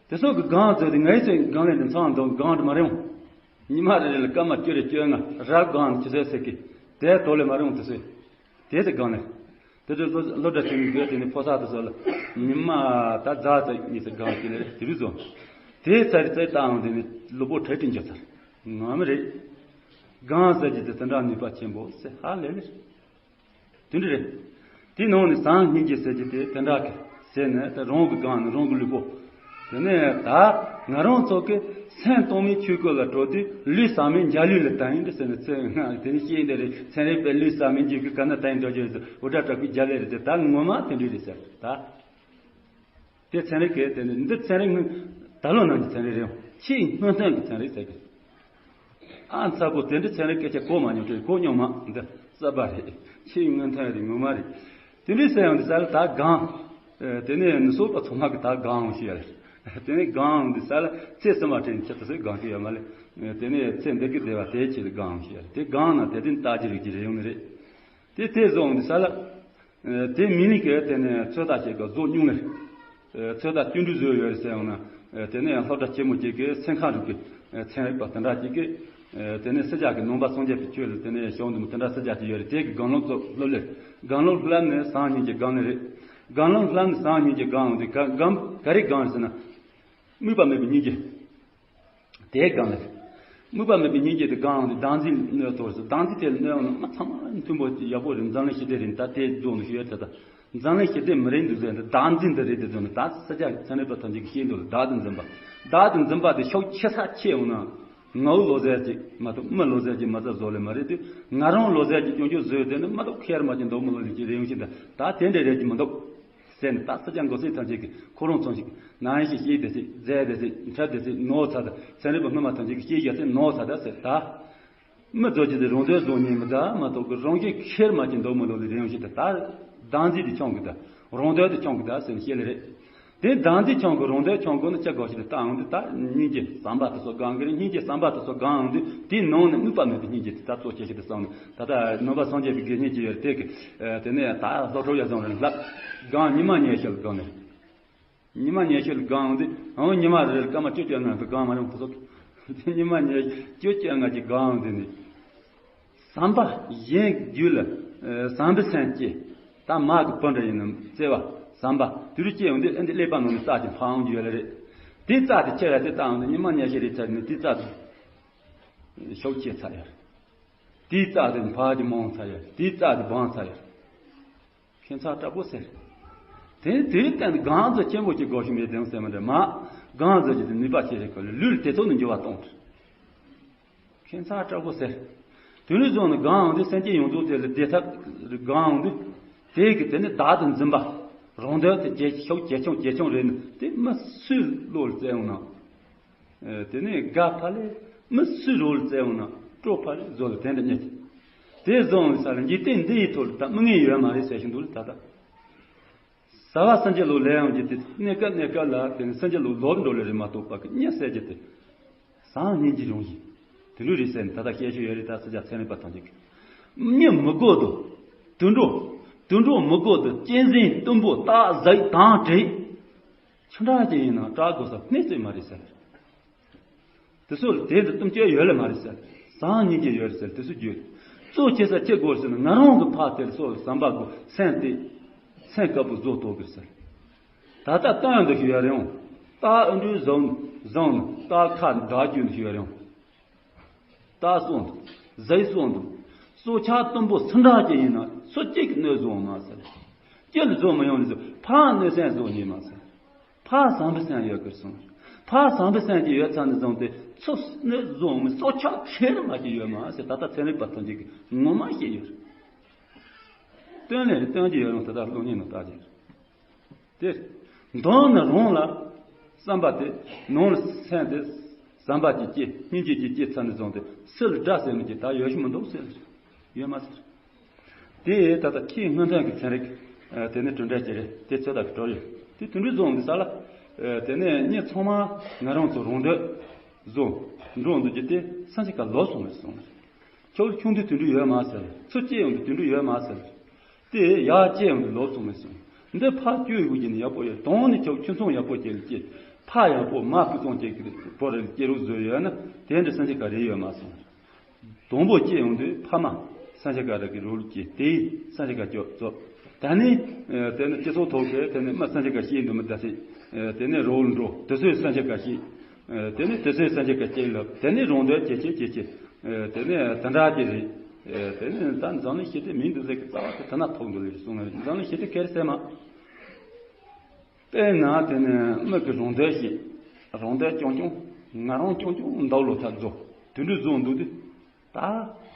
དེ་སོགས་ཀྱི་སྒང་ཚ་དེ་ངའི་ཚེ་སྒང་ལས་དེ་ཚང་དང་སྒང་དུ་མ་རེད་འོང་། ཉི་མ་རེ་རེ་ལ་སྐར་མ་བཅུ་རེ་བཅོ་ལྔ་རབ་སྒང་ནས་ཆུ་ཚོད་ཟེར་གི། དེ་དོ་ལས་མ་རེད་འོང་དེ་ཚོས། དེ་དེ་སྒང་ལས། དེ་ཚོ་སློབ་སློབ་གྲྭ་ཆུང་གི་དེ་ནི་ཕོ་གསར་དེ་ཚོ་ལ་ཉི་མ་ད་རྫ་ཚ་གཉིས་ཚེ་སྒང་གི་ལས་རེད་དེ་རིགས་བཟོ། དེ་ཚ་རེ་ཚ་བཏང་དེ་ནི་ལུས་པོ་ཁྲལ་དྲིན་འཇོག་ཚར། ངམ་རེད། སྒང་ཟེར་གྱི་དེ་དེ་འདྲ་ནུས་པ་ཆེན་པོ་ཟེར་ཧ་ལས་ལེ། དེ་འདྲ་རེད། དེ་ནང་ནས་བཟང་སྙིང་རྗེ་ཟེར་གྱི་དེ་དེ་འདྲ་གི་ཟེར་ནས་དེ་རང་གི་སྒང་ནས་རང་གི་ལུས་པོ། དེ་ནས་ད་ང་རང་ཚོ་གི་སེམས་གཏོང་མའི་ཆོས་སྐུ་ལ་འགྲོ་དུས་ལུས་ཟག་མེད་འཇའ་ལུས་ལ་དེང་དུ་ཟེར་ནས་ཚེ་སྔ་དེ་ནས་ཤེས་འདི་རེད། ཚན་རིག་པའི་ལུས་ཟག་མེད་འཇིག་གི་ག་ན་དེང་འགྲོ་རྒྱུ་རེད་ཟེར་འུར་སྒྲ་དྲག་པོའི་རྒྱ་ལས་རེད་དེ་ད་ངོ་མ་དེ་འདྲ་རེད་ཟེར་ད། དེ་ཚན་རིག་གི་དེ་ནི་འདི་ཚན་རིག་ནི་ད་ལོ་ནང་གི་ཚན་རིག་རེད། ཆེས་སྔོན་ཐོན་གྱི་ཚན་རིག་ཟེར་གི། ཨ་མཚར་པོ་དེ་འདྲ་ཚན་རིག་སྐད་ཆ་གོ་མ་མྱོང་དུས་གོ་མྱོང་མ་འདི་གསར་པ་རེད། ཆེས་སྔོན་ཐོན་རེད་ངོ་མ་རེད། དེ་འདྲའི་ཟེར་ཡང་འདི་ས་ལ་ད་སྒང་། དེ་ནས་ནི་སོགས་པ་ཚང་མ་གི་ད་སྒང་ཞེས་ཡ་རེད། དེ་ནས་སྒང་འདི་ས་ལ་ཚེ་སྲིད་མ་དྲན་ཆེད་དུ་སེ་སྒང་ཞེས་ཡ་མ་ལས། དེ་ནས་ཚེ་འདི་གི་བདེ་བ་དེའི་ཆེད་དུ་སྒང་ཞེས་ཡ་རེད། དེ་སྒང་ན་དེ་དོན་ལྟ་རྒྱུ་རིགས་ཀྱི་རེ་ཡོང་ནི་རེད། དེ་དེ་བཟོ་འོང་དུས་ས་ལ། དེ་མི་ནི་གས་དེ་ནས་ཚོད་ལྟ་བྱེད་དགོས་བཟོ་མྱོང་ངེར། ཚོད་ལྟ་བསྟུན་གྲོས་བཟོས་ཡོད་རེད་ཟེར་ཡོང་ན། དེ་ནས་སློབ་གྲྭ་ཆེན་མོ་གཅིག་གི་སེམས་ཁམས་རིག་པའི་ཚན་རིག་པ་དེ་འདྲ་གཅིག་གིས། དེ་ནས་སྲིད་ཇ་གི་ནང་པ་སངས་རྒྱས་པའི་ཆོས་ལ་དེ་ནས་ཞོག་འདུག་དེ་འདྲ་སྲིད་ཇ་གཅིག་ཡོད་རེད། དེ་གི་སྒང་ལོག་ཚོ་སློབ་ལེར། སྒང་ལོག་ལྷ་ནས་བཟང་སྙིང་རྗེ་སྒང་ནས་རེད། སྒང་ལོག་ལྷ་ནས་བཟང་སྙིང་རྗེ་སྒང་འོང་དུས་ག་ག་རེ་སྒང་རེད་ཟེར་ན། དམིགས་པ་མེད་པའི་སྙིང་རྗེ། དེའི་སྒང་ལས། དམིགས་པ་མེད་པའི་སྙིང་རྗེ་དེ་སྒང་དེ་བདག་འཛིན་གནོད་ཐོར་སོ། བདག་འཛིན་དེ་གནོད་ཡོང་ན་མ་ཚང་མ་མཐུན་པོ་ཡག་པོ་རེད། འཛམ་གླིང་ཞི་བདེ་རེད། ད་དེ་རྫོགས་ནས་ཞུ་ཡ་ད་ད་འཛམ་གླིང་ཞི་བདེ་མི་རེད་འདུག་ཟེར་ན་བདག་འཛིན་དེ་རེད་དེ་རྫོགས་ནས་ད་ས་ཆ་ཚན་རིག་པ་ཐམས་ཅད་ཀྱིས་ཤེས་འདུག་བདག་དང་འཛིན་པ། བདག་དང་འཛིན་པ་དེ་ཤུགས་ཆེ་ས་ཆེ་ཡོང་ན་ངའུ་ལོ་ཟེར་གྱི་མ་གཏོགས་མི་ལོ་ཟེར་གྱི་མ་རྩ་བཟོ་ལེ་མ་རེད་དུས་ང་རང་ལོ་ཟེར་གྱི་སྐྱོན་བརྗོད་བཟོས་དེ་ནི་མ་གཏོགས་ཁེར་མ་གྱི་འདུག་མི་ལོ་ལེགས་ཀྱི་རེ་ཡོང་ཞིག་ད་ད་དེ་འདྲ་རེད་ཀྱི་མི་འདུག་ཟེར་ནས་ད་སྲིད་སྐྱོང་འགོ་སྲིད་ཐམས་ཅད་ཀྱིས་ཁོ་རང་ཚོ་ཞིག་ནང་ཞིག་ཤེས་བསྡད་ཚེ་མཛད་བསྡད་ཚེ་འཁྲབ་བསྡད་ཚེ་ནོར་ཚ་ད་ཚན་རིག་པ་སྔོན་མ་ཐམས་ཅད་ཀྱིས་ཤེས་བཞག་ཚེ་ནོར་ཚ་ད་ཟེར་ད། མི་རྫོགས་ཀྱི་དེ་རང་དོན་རྫོགས་ཉིད་མི་ད་མ་གཏོགས་ཀྱི་རང་གཞན་ཁེར་མ་ཀྱི་འདུག་མི་ལོ་ལི་རེ་ཡོང་ཞིག་ད་ད་བདག་འཛིན་དེ་ཆོང་གི་ད་རང་དོན་དེ་ཆོང་གི་ད་ཟེར་ནས་བཤད་ལེ་རེད། དེ་བདག་འཛིན་ཆོང་གི་རང་དོན་ཆོང་གི་ནི་ཅི་དགོས་ཞིག་ད་ལྟ་ཡོང་དུས་ད་སྙིང་རྗེ་བསམ་པ་དེ་ཚོ་སྒང་གི་རེད། སྙིང་རྗེ་བསམ་པ་དེ་ཚོ་སྒང་ཡོང་དུས་དེའི་ནང་ནས་དམིགས་པ་མེད་པའི་སྙིང་རྗེ་དེ་ད་གཙོ་ཆེ་ཞིག་ད་བསམ་ནས་ད་ལྟ་ནང་པ་སངས་རྒྱས་པའི་དགེ་བསྙེན་གྱི་ཡོད་རེད། དེ་གི་དེ་ནས་ད་སློབ་ཕྲུག་ཡ་བཟང་རེད་ལབ་སྒང་ཉི་མ་ཉལ་ཤེལ་སྒང་ནས། ཉི་མ་ཉལ་ཤེལ་སྒང་འོང་དུས་ཨང་ཉི་མ་རེར་སྐར་མ་བཅུ་བཅོ་ལྔ་དུ་སྒང་མ་རུང་དུ་སོགས། ཉི་མ་ཉལ་བཅུ་བཅོ་ལྔ་གི་སྒང་འོང་དུས་ནི། བསམ་པ་གཞན་རྒྱུད་ལ་བསམ་པའི་སེམས་སྐྱེ། ད་མ་གི་བུ་འདྲ་ཡིན་ནམ་བརྩེ་བ་བསམ་པ་དུ་རུ་སྐྱེ་འོང་དུས་ཨ་འདི་ཀླད་པ་ནང་ནས་རྩ་ཅིག་འཕར་འོང་རྒྱུ་ཡོད་ལ་རེད། དེའི་རྩ་དེ་ཁྱེར་ཡ་དེ་ལྟ་འོང་དུས་ཉི་མ་ཉལ་ཤེལ་རེ་ཚར་ནས་དེའི་རྩ་དེ་ཤོག་ཆེ་ཚར་ཡ་རེད། དེའི་རྩ་དེ་འཕར་གྱི་མང་ཚར་ཡ་རེད། དེའི་རྩ་དེ་སྦང་ཚར་ཡ་རེད། ཁྱད་མཚར་དྲག་པོ་ཟེར། དེ་དེའི་སྟེང་དུ་སྒང་ཚོ་ཆེན་པོ་ཅིག་དགོས་ཤིག་མེད་དེང་ཟེར་མ་འདྲ་མ། སྒང་ཚོ་ཅིག་དེ་ནུས་པ་ཆེ་ཞིག་གོ་ལུས་དེ་ཚོ་ནི་འགྱུར་བ་གཏོང་། ཁྱད་མཚར་དྲག་པོ་ཟེར། དེ་ནས་བཟུང་ནས་སྒང་འོང་དུས་སེམས་ཅན་ཡོངས་རྫོགས་དེ་ལ་བདེ་ཐབས་སྒང་འོང་དུས། དེ་གི་དེ་ནི་བདག་ཏུ་འཛིན་པ། རང་དོན་དེ་ཇེ་ཤུགས་ཇེ་ཆུང་ཇེ་ཆུང་རེད་ནི་དེ་མི་སུའི་བློ་ལ་བཙལ་འོང་ན། དེ་ནས་དགའ་ཕ་ལས་མི་སུ་རོལ་བཙལ་འོང་ན་སྤྲོ་ཕ་ལས་བཟོ་ལ་དེ་འདྲ་རྙེད། དེ་བཟོ་འོང་ས་ལ་འཇིག་རྟེན་འདི་ཡི་ཐོག་ལ་ད་མི་ངན་ཡོད་མ་རེད་ཟེར་བཞིན་འདུག་ལ་ད་ལྟ། ཟ་བ་སེམས་ཅན་ལོ་ལས་ཡོང་རྒྱུ་དེ་གནས་སྐབས་གནས་སྐབས་ལ་དེ་ནི་སེམས་ཅན་ལོ་ལོབས་འགྲོ་ལེ་རེད་མ་གཏོགས་པ་གི་གཉིད་སད་རྒྱུ་དེ། བཟང་སྙིང་རྗེ་རང་བཞིན་དེ་འདྲ་རེད་ཟེར་ནས་ད་ལྟ་བཤད་ཤོས་ཡོད་རེད། ད་སྲིད་ཇ་ཚན་རིག་པ་ཐམས་ཅད་ཀྱིས་གཉིད་མི་དགོས་དོ། དུད་འགྲོ། དུད་འགྲོ་མི་དགོས་དོ། གཅན་གཟན་གཏུམ་པོ་སྟག་གཟིག་དང་བྲེ། ཆུ་འདྲ་ཅན་ཡིན་ན་སྐྲག་དགོས་ས་གནས་ཚུལ་མ་རེད་ཟེར། དེ་ཚོ་ལ་དེ་འདི་གཏུམ་སྤྱོད་ཡོད་ལ་མ་རེད་ཟེར། བཟང་སྙིང་རྗེ་ཡོད་རེད་ཟེར་དེ་ཚོ་བརྗོད། གཙོ་ཆེ་ས་ཆེ་དགོས་ཟེར་ན། ང་རང་གི་ཕ་དེར་སོ་བསམ་པ་དགོས་སེམས་དེ་སེམས་དཀར་པོ་བཟོ་ཐུབ་དགོས་ཟེར། ད་ལྟ་སྟོན་འདི་ཞུ་ཡ་རེད་འོང་། ད་ཨ་འདྲུ་བཟང་བཟང་ད་ཁ་འདྲ་རྒྱུ་འདི་ཞུ་ཡ་རེད་འོང་། ད་སོང་འདུག་ཟས་སོང་འདུག་སོ་ཆ་དུམ་བུ་སུ་འདྲ་ཅིག་ཡིན་ན་སུ་གཅིག་གིས་གནོད་བཟོ་མ་ཟེར། ཅི་ལ་བཟོ་མི་ཡོང་ལ་ཟེར། ཕ་གནོད་སེམས་བཟོ་ཉེས་མ་ཟེར། ཕ་བསམ་པའི་སེམས་ཡོད་དགོས་གསུངས། ཕ་བསམ་པའི་སེམས་ཀྱི་ཡོད་ཚད་ནས་བཟུང་སྟེ་ཚུར་གནོད་བཟོ་མི་སོ་ཆ་ཁེར་མ་ཅིག་ཡོད་མ་ཟེར། ད་ལྟ་ཚན་རིག་པ་ཐམས་ཅད་ཀྱིས་ངོ་མ་ཤེས་ཡོད། སྟོན་ལས་སྟོན་གྱི་ཡོད་རུང་དེ་དག་བློ་ཉིད་ནང་ལྟ་ཅིག་དེ། མདོར་ན་རང་ལ་བསམ་པ་དེ། ནང་ལ་སེམས་དེ། བསམ་པ་གྱི་སྐྱེ་སྙིང་རྗེ་གྱི་སྐྱེ་ཚར་ནས་བཟུང་སྟེ་སུ་ལ་དགྲ་ཟེར་མི་གྱི་ད་ཡོད་ཤི་མི་འདུག་ཟེར། ཡོད་མ་ཟེར། དེ་ད་ལྟ་ཁྱེད་སྔོན་ཐོན་གྱི་ཚན་རིག་ཨ་དེ་ནི་གྲུབ་འབྲས་ཅི་རེད་དེ་ཚོད་ལྟ་གི་གྲོལ་ཡོད། དེ་དུད་འགྲོའི་བཟོ་འོང་གི་ས་ལ། ཨ་དེ་ནས་མི་ཚང་མ་ང་རང་ཚོ་རང་འདོད་བཟོ་འགྲོ་འདུག་རྒྱུ་དེ་སེམས་ཅན་ག་ལོབས་སོང་བས་སོང་། ཁྱོད་ཆུང་དུས་དུད་འགྲོ་ཡོད་མ་ཟེར། ཚུར་སྐྱེས་ཡོང་དུས་དུད་འགྲོ་ཡོད་མ་ཟེར། དེ་ཡར་སྐྱེས་ཡོང་དུས་ལོབས་སོང་བས་སོང་། འདི་ཕར་སྐྱོད་དགོས་ཀྱི་ནི་ཡག་པོ་ཡོད། དོན་ནི་ཁྱོད་ཁྱིམ་ཚང་ཡག་པོ་ཅིག་ལ་སྐྱེས། ཕ་ཡག་པོ་མ་ཕུན་སུམ་ཅན་གྱི་བུ་རིགས་སྐྱེ་རོགས་བཟོས་ཡོད་ན་དེ་འདྲ་སེམས་ཅན་ག་རེ་ཡོད་མ་སོང་། དང་པོ་སྐྱེས་ཡོང་དུས་ཕ་མ་སེམས་ཅན་ག་རེ་གི་རོགས་ལ་སྐྱེས། དེ་སེམས་ཅན་ག་སྐྱོབ་རྩོབ། ད་ནི་ཨ་དེ་ནི་སྤྱི་ཚོགས་ཐོག་གི་དེ་ནི་མི་སེམས་ཅན་ག་ཤེས་འདུག་མི་ད་སྲིད་ཨ་དེ་ནི་རོགས་ལ་འགྲོ། དེ་ཚོའི་སེམས་ཅན་ག་ཤེས། ཨ་དེ་ནི་དེ་ཚོའི་སེམས་ཅན་ག་སྐྱེས་ལབ། དེ་ནི་རང་འདོད་སྐྱེ་སྐྱེ་སྐྱེ་སྐྱེ། ཨ་དེ་ནི་དེ་འདྲ་ཅིག་རེད། ཨ་དེ་ནི་ད་འཛམ་གླིང་ཞི་བདེ་མིན་འདུག་ཟེར་གི་རྩ་བ་དེ་དེ་ན་ཐོག་འདུག་ལེ་གསུངས་ལེ། འཛམ་གླིང་ཞི་བདེ་ག་རེ་ཟེར་མ། དཔེར་ན་དེ་ནི་མི་གི་རང་འདོད་ཤེས། རང་འདོད་རྐྱང་རྐྱང་། ང་རང་རྐྱང་རྐྱང་འདུག་ལོ་ཐ་བཟོ། དུད་འགྲོ་བཟོ་འདུག་དུས། ད།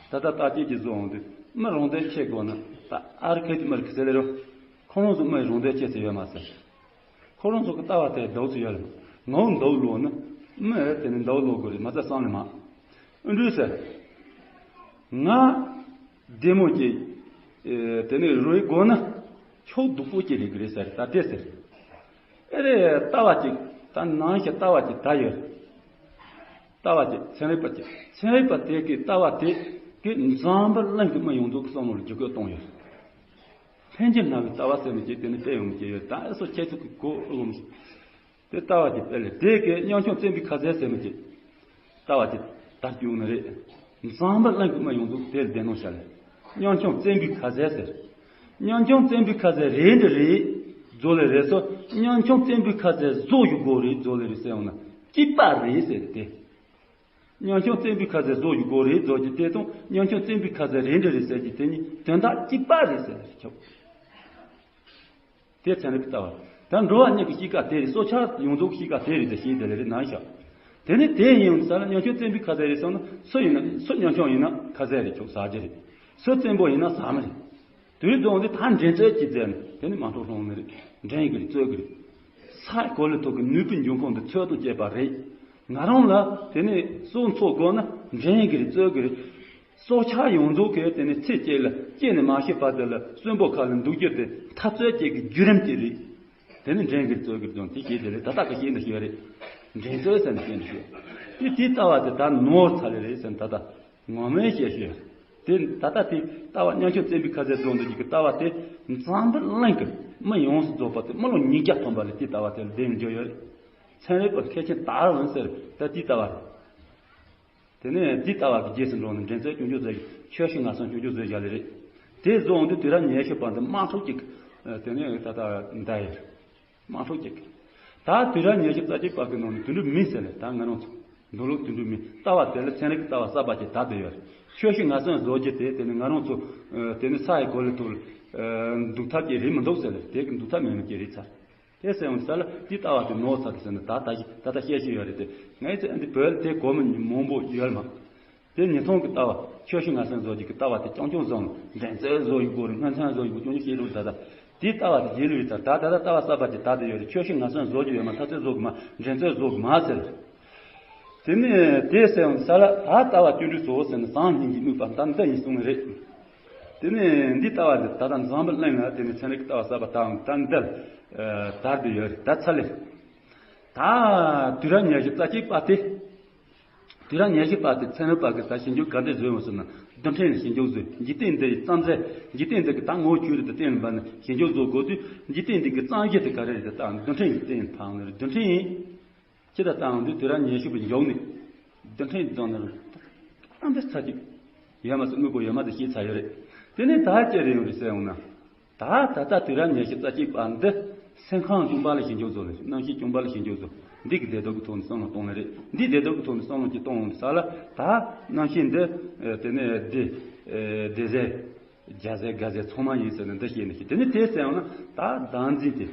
ད་ལྟ་ལྟ་སྐྱེས་ཀྱི་བཟོ་འོང་དུས་མི་རང་འདོད་ཆེ་དགོས་ན་ད་ཨར་ཁེ་ཏི་མར་ཁི་ཟེར་ལེ་རོ། ཁོ་རང་ཚོ་མི་རང་འདོད་ཆེ་ཟེར་ཡོད་མ་ཟེར། ཁོ་རང་ཚོ་གི་ལྟ་བ་དེ་འདུག་ཚུལ་ཡོད་ལ། ངའོ་འདུག་ལོ་ནི། མི་དེ་ནི་འདུག་ལོ་དགོས་རེད་མ་ཚད་བསམ་ལེ་མ། ཨུ་འདྲུས་ཟེར། ང་བདེ་མོ་ཅིག་ཨེ་དེ་ནས་རོལ་དགོས་ན་ཁྱོད་སྡུག་པོ་ཅིག་རེད་གི་རེད་ཟེར། ད་དེ་ཟེར། ཨེ་རེད། ལྟ་བ་ཅིག་ད་ནང་བཞིན་ལྟ་བ་ཅིག་ད་ཡོད། ལྟ་བ་ཅིག་ཚན་རིག་པ་ཅིག་ཚན་རིག་པ་དེ་གི་ལྟ་བ་དེ་གི་འཛམ་བུ་གླིང་གི་མི་ཡོངས་རྫོགས་ཀྱི་བསམ་བློ་ལ་འགྱུར་བཀོད་གཏོང་ཡོད། ལྷན་སྐྱེས་སྣང་བའི་ལྟ་བ་ཟེར་མི་ཅིག་དེ་ནི་དཔེ་ཡོང་གི་ཡོད། ད་ཨེ་སོ་ཁྱེད་ཚོ་གི་གོ་ཨུ་ལོམ་ཞིག་དེ་ལྟ་བ་ཅིག་དཔེ་ལས་དེ་གའི་ཉམ་ཆུང་བཙན་པོའི་ཁ་ཟས་ཟེར་མི་ཅིག་ལྟ་བ་ཅིག་དར་རྒྱུ་ནི་རེད། འཛམ་བུ་གླིང་གི་མི་ཡོངས་རྫོགས་དེར་བདེན་ནོ་བྱ་ལས། ཉམ་ཆུང་བཙན་པོའི་ཁ་ཟས་ཟེར། ཉམ་ཆུང་བཙན་པོའི་ཁ་ཟས་རེད་འདི་རེད། རྫོགས་ལས་རེད་སོ། ཉམ་ཆུང་བཙན་པོའི་ཁ་ཟས་བཟོ་ཡུ་གོ་རེད་རྫོགས་ལས་རེད་ཟེར་ཡོང་ན་སྐྱིད་པ་རེད་ཟེར་ཏེ། ཉམ་ཆུང་བཙན་པོའི་ཁ་ཟས་བཟོ་ཡུ་གོ་རེད་རྫོགས་ཀྱི་དེ་དང་ཉམ་ཆུང་བཙན་པོའི་ཁ་ཟས་རེད་འདི་རེད་ཟེར་གྱི་དེ་གཉིས་དོན་དག་སྐྱིད་པ་རེད་ཟེར་ཆོག་དེ་ཚན་རིག་ལྟ་བ། ད་འགྲོ་བ་གཉིས་ཀྱི་གཤིས་ཀ་དེ་རེད། སྲོག་ཆགས་ཡོངས་རྫོགས་གཤིས་ཀ་དེ་རེད་ཟེར་ཞེས་དེ་ལས་རེད་ནང་བཞག་དེ་ནི་དེ་ཡིན་ས་ལ་ཉམ་ཆུང་བཙན་པོའི་ཁ་ཟས་རེད་སོང་ན་སུ་ཡིན་ན་སུ་ཉམ་ཆུང་ཡིན་ན་ཁ་ཟས་རེད་ཆོག་ཟ་རྒྱུ་རེད། སུ་བཙན་པོ་ཡིན་ན་ཟ་མི་རེད། དུས་རྫོང་དེ་ད་འགྲན་རྩོད་ཀྱི་རྩལ་ནི་དེ་ནི་མ་འཕྲོ་སོང་ནི་རེད། འགྲན་གི་རེད་རྩོད་གི་རེད། ས་གོ་ལ་ཐོག་གི་ནུས་པའི་འབྱུང་ཁུངས་འདི་ཚོད་དང་བཅས་པ་རེད། ང་རང་ལ་དེ་ནི་སྲོག་འཚོ་དགོས་ན་འགྲན་གི་རེད་རྩོད་གི་རེད། སྲོག་ཆགས་ཡོངས་རྫོགས་ཀྱིས་དེ་ནི་ཚེ་གཅིག་ལ་སྐྱེས་ནས་མ་ཤི་བར་དུ་ལ་གསོན་པོ་ཁ་ལ་འདུག་རྒྱུ་དེ་འཐབ་རྩོད་ཅིག་གི་བརྒྱུད་རིམ་དེ་རེད། དེ་ནི་འགྲན་གྱི་རྩོད་ཀྱི་དོན་དེ་ཤེས་དེ་རེད། ད་ལྟ་གི་ཤེས་འདི་ཤེས་རེད། འགྲན་རྩོད་ཟེར་ནས་ཤེས་འདི་ཤེས། དེ་དེའི་ལྟ་བ་དེ་ད་ནོར་ཚར་ལེ་རེད་ཟེར་ནས་ད་ལྟ་ངོ་མས་བཤད་ཤེས། དེ་ད་ལྟ་དེ་ལྟ་བ་ཉམ་ཆུང་བཙན་པོའི་ཁ་ཟས་བཟོ་འདོད་ཀྱི་ལྟ་བ་དེ་འཛམ་བུ་གླིང་གི་མི་ཡོངས་སུ་རྫོགས་པ་དེ་མི་ལོ་ཉིས་བརྒྱ་ཐམ་པ་ལ་དེའི་ལྟ་བ་དེ་ལ་བདེན་འཇོག་ཡོད་རེད། ཚན་རིག་པ་མཁས་ཆེན་ད་རུང་ཟེར་ད་དེའི་ལྟ་བ་རེད། དེ་ནས་འདི་ལྟ་བ་གི་རྗེས་སུ་འགྲོ་ནས་འགྲན་རྩོད་སྐྱོན་བརྗོད་མཛད་ཀྱི་ཆོས་ཤིག་ངར་སོང་སྐྱོན་བརྗོད་མཛད་བཞག་ལེ་རེད། དེ་བཟོ་འོང་དུས་དུས་རབས་ཉི་ཤུ་པ་འདི་དམག་འཁྲུག་ཅིག་དེ་ནས་ད་ལྟ་འདའ་ཡོད། དམག་འཁྲུག་ཅིག་ད་དུས་རབས་ཉི་ཤུ་རྩ་གཅིག་པ་གི་ནང་ནས་དུད་འགྲོ་མིན་ཟེར་ལེ་ད་ང་རང་ཚོ་འདུག་ལུགས་དུད་འགྲོ་མིན་ལྟ་བ་དེ་ལ་ཚན་རིག་གི་ལྟ་བ་གསར་པ་ཅིག་དར་བསྡད་ཡོད་རེད། ཆོས་ཤིག་ངར་སོང་བཟོ་རྒྱུ་དེ་དེ་ནས་ང་རང་ཚོ་དེ་ནས་ས་ཡི་གོ་ལ་ཐོག་ལ་འདུག་ཐབས་ཀྱི་རེད་མི་འདུག་ཟེར་ལེ་དེ་གི་འདུག་ཐབས་མེད་མི་ཅིག་རེད་ཚར། དེ་སེམས་ས་ལ་དེ་ལྟ་བ་དེ་ནོར་ཚར་དུ་ཟེར་ན་ད་ད་ད་ལྟ་བཤད་ཤེས་ཡོད་རེད་དེ། ངའི་ཚེ་འདི་བོད་དེ་གོ་མི་མང་པོ་ཡོད་མ། དེ་ཉིས་སྟོང་གི་ལྟ་བ་ཆོས་ཤིག་ངར་སོང་བཟོ་རྒྱུ་གི་ལྟ་བ་དེ་རྐྱང་རྐྱང་བཟོ་ནས་འགྲན་རྩོད་བཟོ་ཡི་གོ་རེད། སྔོན་ཚང་བཟོ་ཡི་གོ་རྐྱང་རྐྱང་བཤད་རོགས་ད་ད་དེ་ལྟ་བ་དེ་རྗེས་ལུས་ད་ད་ད་ལྟ་ལྟ་བ་གསར་པ་ཅིག་དར་དུ་ཡོད་རེད། ཆོས་ཤིག་ངར་སོང་བཟོ་རྒྱུ་ཡོད་མ་འཐབ་རྩོད་བཟོ་གི་མ་འགྲན་རྩོད་བཟོ་གི་མ་ཟེར། དེ་ནས་དེ་སེམས་ས་ལ་ད་ལྟ་བ་སྐྱོན་བྲལ་བཟོ་ཟེར་ནས་བཟང་སྙིང་རྗེ་དམིགས་པ་ད་འདི་ཡིན་གསུངས་ནི་རེད། དེ་ནས་འདི་ལྟ་བ་འདི་ད་ལྟ་འཛམ་བུ་གླིང་ལ་དེ་ནས་ཚན་རིག་ལྟ་བ་གསར་པ་དང་ད་འདི་དར་དུ་ཡོད་རེད། ད་ཚ་ལེ། ད་དུས་རབས་ཉི་ཤུ་རྩ་གཅིག་པ་དེ། དུས་རབས་ཉི་ཤུ་པ་དེ་ཚན་རིག་པ་གི་ད་ཞིབ་འཇུག་ག་འདྲ་བཟོས་ཡོང་ཟེར་ན་རྡུལ་ཕྲན་ལ་ཞིབ་འཇུག་བཟོས། འཇིག་རྟེན་འདི་ཡི་རྩ་འཛིན་འཇིག་རྟེན་འདི་གི་ད་ངོ་བོ་ཆོས་རིག་ཏུ་བསྟན་པ་ནི་ཞིབ་འཇུག་བཟོ་དགོས་དུས་འཇིག་རྟེན་འདི་གི་རྩ་གཞི་དེ་ག་རེ་རེད་ད་རྡུལ་ཕྲན་གྱི་རྩ་ཡིན་ཕང་ནི་རྡུལ་ཕྲན་ཡིན། ཁྱེད་ད་ལྟའང་འདི་དུས་རབས་ཉི་ཤུ་པའི་མཇུག་ནས་རྡུལ་ཕྲན་བརྫངས་ནས་ཨ་འདི་ཚ་གཅིག་ཡ་མ་ཟེར་དངོས་པོ་ཡོད་མ་དེ་ཤེས་ཚར་ཡོད་རེད། དེ་ནས་ད་ཅི་རེད་ཡོང་རེད་ཟེར་ཡོང་ན། ད་ད་ལྟ་དུས་རབས་ཉི་ཤུ་རྩ་གཅིག་པ་འདི་སེམས་ཁམས་བྱུང་བ་ལ་ཞིབ་འཇུག་བཟོ་ལ་རྣམ་ཤེས་བྱུང་བ་ལ་ཞིབ་འཇུག་བཟོ། འདི་གི་བདེ་སྡུག་གི་ཐོག་ནས་བསམ་བློ་གཏོང་ལེ་རེད། འདི་བདེ་སྡུག་གི་ཐོག་ནས་བསམ་བློ་ཅིག་གཏོང་ཡོང་ས་ལ་ད་རྣམ་ཤེས་འདི་དེ་ནས་བདེ་བདེ་ཟེར། རྒྱ་ཟེར་དགའ་ཟེར་ཚང་མ་ཡིན་ཟེར་ནས་འདི་བཤད་ནས་ཤི། དེ་ནི་དེ་ཟེར་ཡང་ན་ད་བདག་འཛིན་དེ་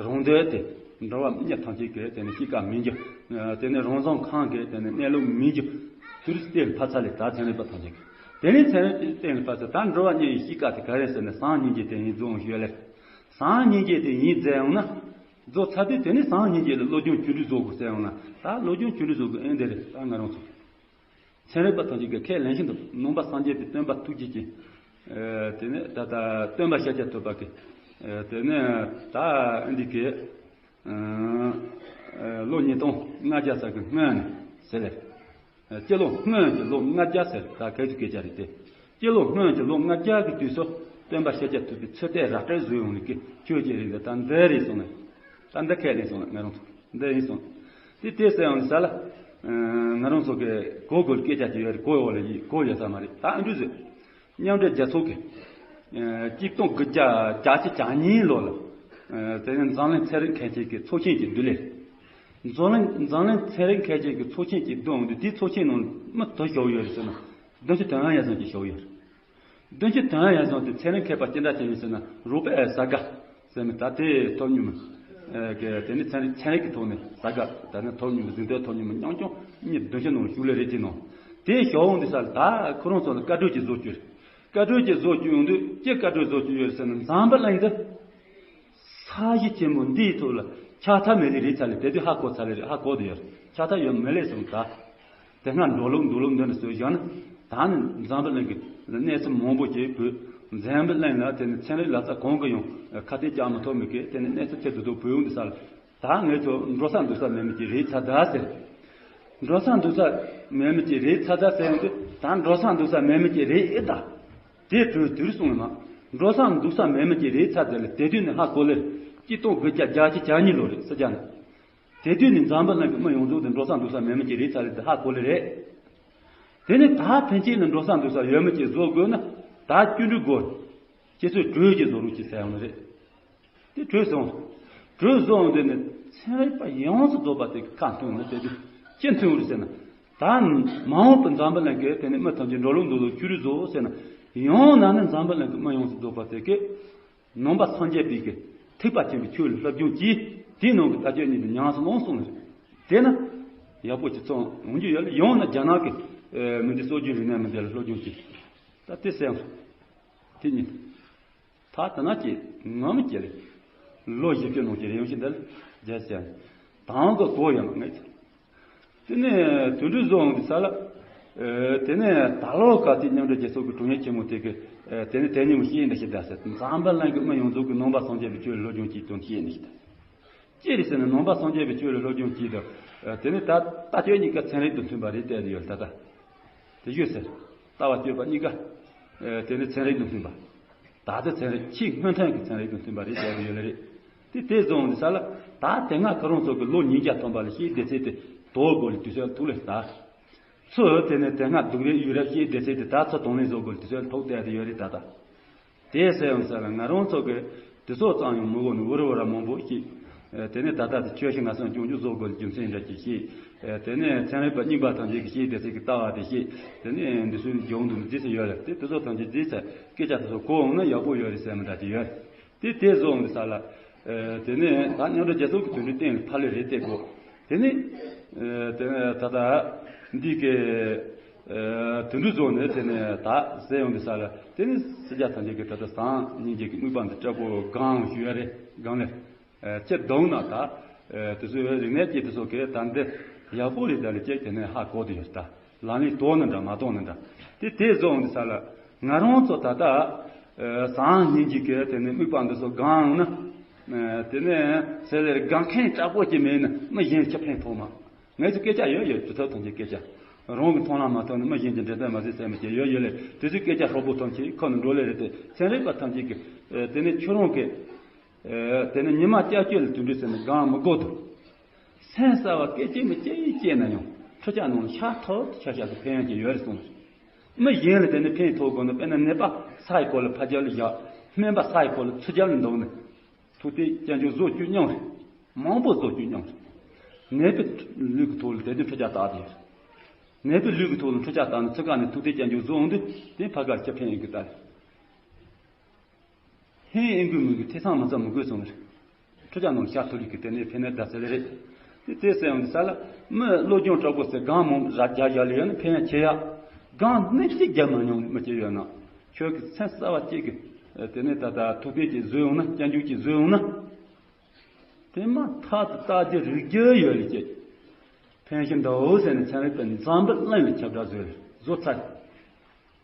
རང་འདོད་དེ་འགྲོ་བ་མི་ཐམས་ཅད་ཀྱི་དེ་ནི་གཤིས་ཀ་མི་འགྱུར། དེ་ནི་རང་བཟང་ཁམས་ཀྱི་དེ་ནི་གནས་ལུགས་མི་འགྱུར། དུས་སྟེ་ཕ་ཚ་ལས་ད་ཚན་རིག་པ་ཐམས་ཅད་ཀྱི་དེ་ནི་ཚན་རིག་སྟེ་ཕ་ཚ་ད་འགྲོ་བ་མི་ཡི་གཤིས་ཀ་དེ་ག་རེ་ཟེར་ནས་སང་ཉིན་གྱི་དེ་ཡིན་རྫོང་ཞུ་ལེ། སང་ཉིན་གྱི་དེ་ཡིན་ཟེར་ཡང་ན་རྫོགས་ཚར་དུས་དེ་ནི་སང་ཉིན་གྱི་ལ་བློ་སྦྱོང་བཅུ་དྲུག་བཟོ་དགོས་ཟེར་ཡང་ན་ད་བློ་སྦྱོང་བཅུ་དྲུག་བཟོ་དགོས་ཨེ་འདི་རེད། ད་ང་རང་ཚོ། ཚན་རིག་པ་ཐམས་ཅད་ཀྱིས་ཁས་ལེན་བཞིན་དུ་ནང་པ་སངས་རྒྱས་པའི་སྟོན་པ་ཐུགས་རྗེ་ཅན། དེ་ནས་ད་ལྟ་སྟོན་པ་ཤཱཀྱ་ཐུབ་པ་གི། དེ་ནས་ད་འདི་གི། ལོ་ཉིས་སྟོང་ལྔ་བརྒྱ་ཙམ་གྱི་སྔོན་ནས་ཟེར་ལེ། སྤྱི་ལོ་སྔོན་གྱི་ལོ་ལྔ་བརྒྱ་ཟེར་ད་གལ་ཆེ་སྐད་ཆ་རེད་དེ། སྤྱི་ལོ་སྔོན་གྱི་ལོ་ལྔ་བརྒྱ་གི་དུས་སུ་སྟོན་པ་ཤཱཀྱ་ཐུབ་པའི་ཚུལ་ལྟའི་ར་སྤྲོད་བཟོས་ཡོང་ནས་ཀྱི་ཆོས་ཀྱི་རིགས་འདི་ད་འདི་རེད་སོང་ནས། ད་འདི་ཁས་ལེན་སོང་ནས་ང་རང་ཚོ་འདི་ཡིན་སོང་། དེ་དེ་ཟེར་ཡང་ས་ལ། ང་རང་ཚོ་གི་གོ་དགོས་སྐད་ཆ་ཅིག་ཡོད་རེད། གོ་ཡོད་ལ་ཡིན་གོ་ཡོད་ས་མ་རེད། ད་ཨ་འདྲུ་ཟེར། མཉམ་འབྲེལ་རྒྱལ་ཚོགས་ཀྱི། གཅིག་སྟོང་དགུ་བརྒྱ་གྱ་གཅིག་གྱ་གཉིས་ལོ་ལ། དེ་ནས་འཛམ་གླིང་ཚན་རིག་མཁས་ཅན་གྱི་ཚོགས་ཆེན་གྱི་བསྡུ་ལེན། འཛམ་གླིང་འཛམ་གླིང་ཚན་རིག་མཁས་ཅན་གྱི་ཚོགས་ཆེན་གྱི་བསྡུ་འོང་དུས་དེའི་ཚོགས་ཆེན་ནང་མི་དུ་ཞོག་ཡོད་རེད་ཟེར་ན། བདུན་ཅུ་དོན་ལྔ་ཡར་སོང་ཅིག་ཞོག་ཡོད་རེད། བདུན་ཅུ་དོན་ལྔ་ཡར་སོང་དེ་ཚན་རིག་མཁས་པ་ཅི་འདྲ་ཅིག་ཡིན་ཟེར་ན་རོ་པ་ཨེ་ས་ག་ཟེར་མི་ད་ལྟའི་ཐོབ་སྙོམས་མི་གི་དེ་ནི་ཚན་རིག་ཚན་རིག་གི་ཐོག་ནས་ས་ག་ད་ནི་ཐོབ་སྙོམས་མི་གཟེངས་བསྟོད་ཐོབ་སྙོམས་མི་རྐྱང་རྐྱང་གཉིས་བདུན་ཅུ་ནང་ལ་ཞུགས་ལེ་རེད་ཅེས་ནོ། དེ་ཞོག་འོང་དེ་ས་ལ་ད་ཁོ་རང་ཚོ་ལ་བཀའ་གྲོས་ཀྱི་བཟོ་བཅོས་བཀའ་གྲོས་ཀྱི་བཟོ་བཅོས་ཡོང་དུས་ཀྱི་བཀའ་གྲོས་བཟོ་བཅོས་ཡོད་ཟེར་ན་འཛམ་བུ་གླིང་འདི་ས་གཞི་ཆེན་མོ་འདིའི་ཐོག་ལ་ཆགས་ཐབས་མེད་ལེ་རེད་ཚ་ལེ། དེ་དུས་ཧ་གོ་ཚ་ལེ་རེད། ཧ་གོ་དེ་ཡོད་ཆགས་ཐབས་ཡོད་མེད་ལེ་སོང་ད། དེ་སྔ་འགྲོ་ལུགས་འགྲོ་ལུགས་འདི་འདྲ་བཟོས་བཞག་ན་ད་ནི་འཛམ་བུ་གླིང་གི་གནས་ཚུལ་མང་པོ་ཅིག་བུད། འཛམ་བུ་གླིང་ལ་དེ་ནི་ཚན་རིག་ལག་རྩལ་གང་གི་ཡང་ཁ་གཏད་བཅག་མི་ཐུབ་མི་གི་དེ་ནི་གནས་ཚུལ་ཐེབས་དུ་དུ་བུད་ཡོང་དུས་ས་ལ་ད་ངས་ཚོ་འགྲོ་ས་འདུག་ས་མེད་མི་ཅིག་རེད་ཚ་ད་ཟེར། འགྲོ་ས་འདུག་ས་མེད་མི་ཅིག་རེད་ཚ་ད་ཟེར་ཡོང་དུས་ད་འགྲོ་ས་འདུག་ས་མེད་མི་ཅིག་རེད་ཨེ་ད། དེ་དུས་དུས་གསུངས་ལ་མ། འགྲོ་ས་འདུག་ས་མེད་མི་ཅིག་རེད་ཚ་ཟེར་ལ་དེ་དུས་ནི་ཧ་གོ་ལེ། གཅིག་སྟོང་དགུ་བརྒྱ་བརྒྱད་ཅུ་གྱ་གཉིས་ལོ་རེད་ས་ཆ་ནི། དེ་དུས་ནི་འཛམ་བུ་གླིང་གི་མི་ཡོངས་རྫོགས་དེ་འགྲོ་ས་འདུག་ས་མེད་མི་ཅིག་རེད་ཚ་ལེ་དེ་ཧ་གོ་ལེ་རེད། དེ་ནི་ད་ཕན་ཆད་ནི་འགྲོ་ས་འདུག་ས་ཡོད་མི་ཅིག་བཟོ་དགོས་ན་ད་བཅུ་འགྲོས་དགོས། ཁྱེད་ཚོས་གྲོས་ཀྱི་བཟོ་རོགས་ཅིག་ཟེར་ཡོང་ནི་རེད། དེ་གྲོས་སོང་། གྲོས་བཟོ་ཡོང་དུས་ནི་ཚན་རིག་པ་ཡོངས་སུ་རྫོགས་པ་དེ་ཁ་མཐུན་ནི་དེ་དུས་ཅི་མཐུན་རེད་ཟེར་ན། ད་མ་འོངས་པའི་འཛམ་བུ་གླིང་གི་དེ་ནི་མི་ཐམས་ཅད་འགྲོ་ལུགས་འདུག་ལུགས་ཆུ་རུ་བཟོ་ཟེར་ན། ཡང་ན་ནི་འཛམ་བུ་གླིང་གི་མི་ཡོངས་སུ་རྫོགས་པ་དེ་གི་ནང་པ་སངས་རྒྱས་པའི་གི་ཐེག་པ་ཆེན་པོའི་ཆོས་ལ་སློབ་སྦྱོང་གྱིས་དེའི་ནང་གི་ལྟ་སྤྱོད་གཉིས་ལ་ཉམས་སུ་བླངས་སོང་ནས། དེ་ན་ཡག་པོ་ཅིག་ཚང་འོང་རྒྱུ་ཡོད་ལ་ཡང་ན་རྒྱ་ནག་གི་མི་འདི་སྲོལ་རྒྱུན་རིག་གནས་མི་འདི་ལ་སློབ་སྦྱོང་གྱིས་ད་དེ་སེམས་དེ་གཉིས། ད་ད་ན་ཅི་ང་མི་སྐྱེ་ལེ། ལོ་བཞི་བཅུ་ནང་གི་རེ་ཡོང་ཞིག་འདི་ལ་རྒྱལ་སྲས་དང་གི་གོ་ཡོད་ན་ངས་ཚོ། དེ་ནས་དུད་འགྲོའི་བཟོ་འོང་གི་ས་ལ། དེ་ནས་ད་ལོ་ག་དུས་མཉམ་འབྲེལ་རྒྱལ་ཚོགས་ཀྱི་དྲུང་ཡིག་ཆེན་མོ་དེ་གི། དེ་ནས་དེ་ཉིན་མོ་ཤེས་འདི་ཞིག་བསྡད་ཟེར་འཛམ་བུ་གླིང་གི་མི་ཡོངས་རྫོགས་ཀྱི་ནང་པ་སངས་རྒྱས་པའི་ཆོས་ལ་སློབ་སྦྱོང་གྱིས་དོན་ཤེས་འདི་ཞིག་བསྡད། ཅི་རེད་ཟེར་ན་ནང་པ་སངས་རྒྱས་པའི་ཆོས་ལ་སློབ་སྦྱོང་གྱིས་དང་། དེ་ནས་ད་ལྟ་སྤྱོད་གཉིས་ཀ་ཚན་རིག་དང་མཐུན་པ་རེད་བལྟས་ཏེ་ཡོད་ད་ལྟ། དེ་ཞུ་ཟེར། ལྟ་བ་སྤྱོད་པ་གཉིས་ཀ། དེ་ནི་ཚན་རིག་དང་མཐུན་པ། ད་ལྟ་ཚན་རིག་ཆེས་སྔོན་ཐོན་གྱི་ཚན་རིག་དང་མཐུན་པ་རེད་བྱས་པ་ཡོད་ལེ་རེད། དེ་དེ་བཟུང་འདི་ས་ལ་ད་དེ་སྔ་ཁ་རོང་ཚོ་གི་ལོ་ཉིས་བརྒྱ་ཐམ་པ་ལ་ཤེས་སྡེ་ཚན་དེ་དོ་དགོས་ལ་དུས་ཚོད་ཐུག་ལེ་ད། ཚོ་དེ་ནི་དེ་སྔ་སྡུག་རེད་ཡུལ་རབས་ཤེས་སྡེ་ཚན་དེ་ད་ཚོ་དང་ལེན་བཟོ་དགོས་ལ་དུས་ཚོད་ཐུག་བསྡད་དེ་ཡོད་རེད་ད་ད། དེ་ཟེར་ཡོང་ས་ལ་ང་རང་ཚོ་གི་དུས་ཚོད་ཙམ་ཡང་མི་དགོས་ནས་འུ་རུ་འུ་ར་མང་པོ་ཞིག་དེ་ནས་ད་ལྟ་དེ་ཆོས་ཤིག་ང་ཚོ་སྐྱོང་རྒྱུ་བཟོ་དགོས་རྒྱུ་མཚན་འདྲ་ཅིག་ཤེས། དེ་ནས་ཚན་རིག་པ་རྙིང་པ་ཐམས་ཅད་ཀྱི་ཤེས་དེ་ཚིག་གི་ལྟ་བ་དེ་ཤེས། དེ་ནས་འདི་ཚོའི་སྦྱོང་འདུག་འདི་ཚོ་ཡོད་ལ་དེ་དུས་ཚོད་ཐམས་ཅད་འདི་ཚོ་སྐད་ཆ་དེ་ཚོ་གོ་འོང་ན་ཡག་པོ་ཡོད་རེད་ཟེར་མི་འདྲ་ཅིག་ཡོད། དེ་དེ་བཟོ་འོང་གི་ས་ལ། དེ་ནས་ད་མཉམ་འབྲེལ་རྒྱལ་ཚོགས་ཀྱི་དོན་འགྲུལ་གཏན་ལ་ཕབ་ལེ་རེད་བལྟས་གོ། དེ་ནས། དེ་ནས་ད་ལྟ་འདི་གི་དོན་འགྲུལ་བཟོ་ནས་དེ་ནས་ད་ཟེར་ཡོང་གི་ས་ལ་དེ་ནས་སྲིད་ཇ་ཐམས་ཅད་ཀྱི་ད་ལྟ་སང་ཉིན་གྱི་དམིགས་པ་འདི་སྤྲད་པོ་གང་ཞུ་ཡ་རེད་གང་ལེ། ཅེས་གདོང་ན་ད། དེ་ཚོའི་རིག་གནས་ཀྱི་དེ་ཚོ་གས་ད་འདི་ཡག་པོ་རེད་ད་ལེ་ཅེས་དེ་ནས་ཧ་གོ་དེ་ཡོད་ད། ལག་ལེན་གཏོང་ནི་འདྲ་མ་གཏོང་ནི་འདྲ། དེ་དེ་བཟོ་འོང་དུས་ས་ལ་ང་རང་ཚོ་ད་ལྟ་སང་ཉིན་གྱི་གས་དེ་ནས་དམིགས་པ་འདི་ཚོ་གང་ན། དེ་ནས་ཚེ་ལེར་གང་མཁན་དྲག་པོ་ཅིག་མེད་ན་མི་གཞན་ཁྱབ་ཕན་ཐོགས་མ། ངས་ཚོ་སྐད་ཆ་ཡོད་ཡོད་དུས་ཐོག་ཐམས་ཅད་སྐད་ཆ། རང་གི་མཐོང་ལམ་མ་ཐོབ་ན་མི་གཞན་གྱི་འབྲེལ་ཟླ་མ་ཟིན་ཟེར་མི་ཅིག་ཡོད་ཡོད་ལེ་དེ་ཚོའི་སྐད་ཆ་ཧྲོག་པོ་ཐམས་ཅད་ཁོ་ནས་འགྲོ་ལེ་རེད་དེ་ཚན་རིག་པ་ཐམས་ཅད་ཀྱི། དེ་ནས་ཁྱོད་རང་གི། དེ་ནས་ཉི་མ་སྐྱབས་བཅོལ་ལ་དུས་འགྲོ་ཟེར་ནས་གང་མི་དགོས་དོ། སེམས་གསར་བ་སྐད་ཅིག་མི་སྐྱེ་ཡི་སྐྱེས་ན་ཡང་འཕྲུལ་ཆ་ནང་ལ་ཤ་ཐོབ་ཤ་ཤ་གི་ཕན་ཡོན་ཅིག་ཡོད་རེད་གསུངས། མི་གཞན་ལ་དེ་ནི་ཕན་ཐོགས་དགོས་ན། དཔེར་ན་ནད་པ་ས་ཡི་སྐོར་ལ་ཕར་རྒྱབ་ལ་བཞག་སྨན་པ་ས་ཡི་སྐོར་ལ་ཚུར་རྒྱབ་ལ་འདུག་ན། ཐུགས་རྟེན་སྐྱབས་འཇུག་བཟོ་བཅུག་སྙམ་རེད། མང་པོ་བཟོ་བཅུག་སྙམ་རེད། ནད་པའི་ལུས་ཀྱི་ཐོག་ལ་དེ་དུས་འཕྲུལ་ཆས་བཏགས་ཏེ་ཡོད་རེད། ནད་པའི་ལུས་ཀྱི་ཐོག་ལ་འཕྲུལ་ཆས་བཏགས་ན་ཚུར་ཁ་ནས་ཐུགས་རྟེན་སྐྱབས་འཇུག་བཟོ་འོང་དུས་དེ་ཕ་གར་ཅི་ཕན་ཡོད་ཀྱི་ལྟ་རེད། ཧིན་ཨིན་གུ་མི་གི་ཐེ་ཚང་མ་ཚ་མི་དགོས་སོང་རེད། འཕྲུལ་ཆས་ནང་ཤར་ཐུབ་ལུགས་ཀྱི་དེ་ནས་ཕན་ནས་ད་ཟེར་རེད། དེ་དེ་སེམས་འདི་ས་ལ་མི་བློ་སྦྱོང་དྲག་པོ་ཟེར་གང་མང་ར་རྒྱ་རྒྱ་ལ་ཡོད་ན་ཕན་ཡ་ཆེ་ཡ། གང་ནི་གཅིག་རྒྱ་མ་མྱོང་མི་སྐྱེ་ཡོད་ན། ཁྱོད་ཀྱི་སེམས་གསར་བ་གཅིག་གི་དེ་ནས་ད་ལྟ་ཐུགས་རྟེན་གྱི་བཟོས་ཡོང་ན་སྐྱབས་འཇུག་གྱི་བཟོས་ཡོང་ན། དེ་མ་ཐག་ཏུ་རྟགས་ཀྱི་རིགས་རྒྱུད་ཡོད་ལ་སྐྱེ། ཕན་ཞིང་འདའོ་ཟེར་ནས་ཚན་རིག་པའི་འཛམ་བུ་གླིང་བའི་ཁྱབ་བསྒྲགས་བཟོས་བཟོ་ཚར།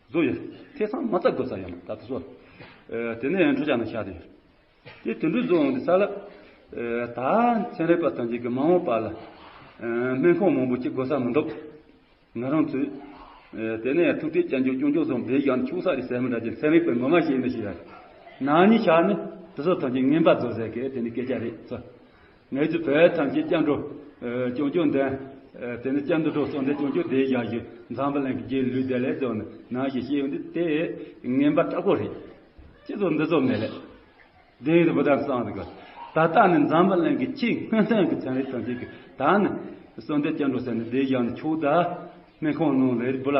བཟོ་ཡོད། ཐེ་ཚང་མ་རྩ་དགོས་ས་ཡོད་ད་དུ་སོ། དེ་ནས་ཡང་འཕྲུལ་ཆས་ནང་ཤར་དེ་ཡོད། དེ་དུད་འགྲོ་བཟོ་འོང་དུས་ས་ལ། ད་ཚན་རིག་པ་ཐམས་ཅད་ཀྱི་མ་འོངས་པ་ལ་སྨན་ཁང་མང་པོ་ཅིག་དགོས་ས་མི་འདུག་ང་རང་ཚོས། དེ་ནས་ཐུགས་རྟེན་སྐྱབས་འཇུག་སྐྱོང་མཆོག་གསུམ་བེད་སྤྱོད་ཆོག་ས་རེད་ཟེར་མི་འདྲ་ཅིག་ཚན་རིག་པའི་ངོ་མ་ཤེས་ནི་ཞིག་ཡ། ན་ནི་ཤར་ནི་དེ་ཚོ་ཐམས་ཅད་ངན་པ་བཟོ་ཟེར་གི་དེ་ནི་སྐད་ཆ་རེད་ཚོ། ངེད་ཚོ་བོད་ཐམས་ཅད་སྐྱབས་འགྲོ། སྐྱོང་མཆོག་འདོན། དེ་ནི་སྐྱབས་འགྲོ་གསུམ་དེ་སྐྱོང་མཆོག་དེ་བཞག་ཞུ་འཛམ་བུ་གླིང་གི་རྒྱལ་ལུས་དེ་ལས་བཟོ་ནི་ན་ཞིག་ཤེས་ཡོང་དུས་དེ་ངན་པ་དྲག་པོ་རེད། ཁྱེད་ཚོ་འདི་ཚོ་མེད་ལེ། དེ་ཡིན་དུ་བུ་དམ་གསང་དུ་ག་ད་ལྟ་ནི་འཛམ་བུ་གླིང་གི་ཆེས་སྔོན་ཐོན་གྱི་ཚན་རིག་ཐམས་ཅད་ཀྱི་ད་ནི་གསོལ་འདེབས་སྐྱབས་འགྲོ་ཟེར་ནས་བསྡད་ཡང་ནི་ཆོག་ད། སྨན་ཁང་ནང་ལས་བུ་ལ་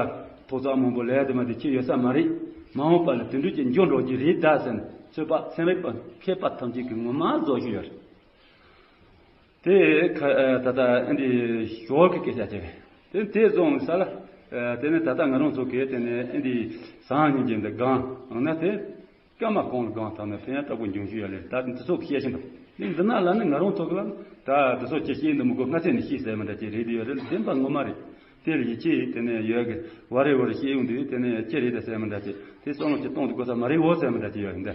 ཐོག་ཚང་མང་པོ་ལས་དུ་མ་དེ་ཁྱེད་ཡོད་ས་མ་རེད། མ་འོངས་པ་ལ་དེ་འདྲ་ཅིག་འབྱོར་འགྲོ་གི་རེད་ད་ཟེར་ནས་ཚོད་དཔག་ཚན་རིག་པ་མཁས་པ་ཐམས་ཅད་ཀྱི་ངོ་མ་བཟོ་ཞུ་ཡོད་རེད། དེ་ཁ་ད་ལྟ་ཨ་འདི་ཞོར་གྱི་སྐད་ཆ་ཅིག་རེད། དེ་དེ་བཟུང་ས་ལ་དེ་ནས་ད་ལྟ་ང་རང་ཚོ་གིས་དེ་ནས་ཨ་འདི་བཟང་སྙིང་རྗེ་འདི་སྒང་ན་དེ། སྐར་མ་གང་ལ་གང་ཐང་ན་ཕན་ཡང་དྲག་པོ་འབྱུང་རྒྱུ་ཡོད་ལེ། ད་འདི་ཚོ་གི་བཤད་ཤིང་དང་འདི་འདི་ན་ལ་ནི་ང་རང་ཚོ་གི་ལ་ད་འདི་ཚོ་ཅི་བཤད་འདི་མི་དགོས་སྔ་ཚེ་ནས་ཤེས་ཟེར་མི་འདྲ་ཅིག་རེད་དེ་ཡོད་རེད། བདེན་པ་ངོ་མ་རེད། དེ་ལ་ཡིད་ཆེས་དེ་ནས་ཡོད་གི་བ་རེ་བ་རེ་བཤད་ཡོང་དུས་དེ་ནས་ཅི་རེད་ད་ཟེར་མི་འདྲ་ཅིག་དེ་བསམ་བློ་ཅིག་གཏོང་དུ་དགོས་ས་མ་རེད་འོ་ཟེར་མི་འདྲ་ཅིག་ཡོད་འདི།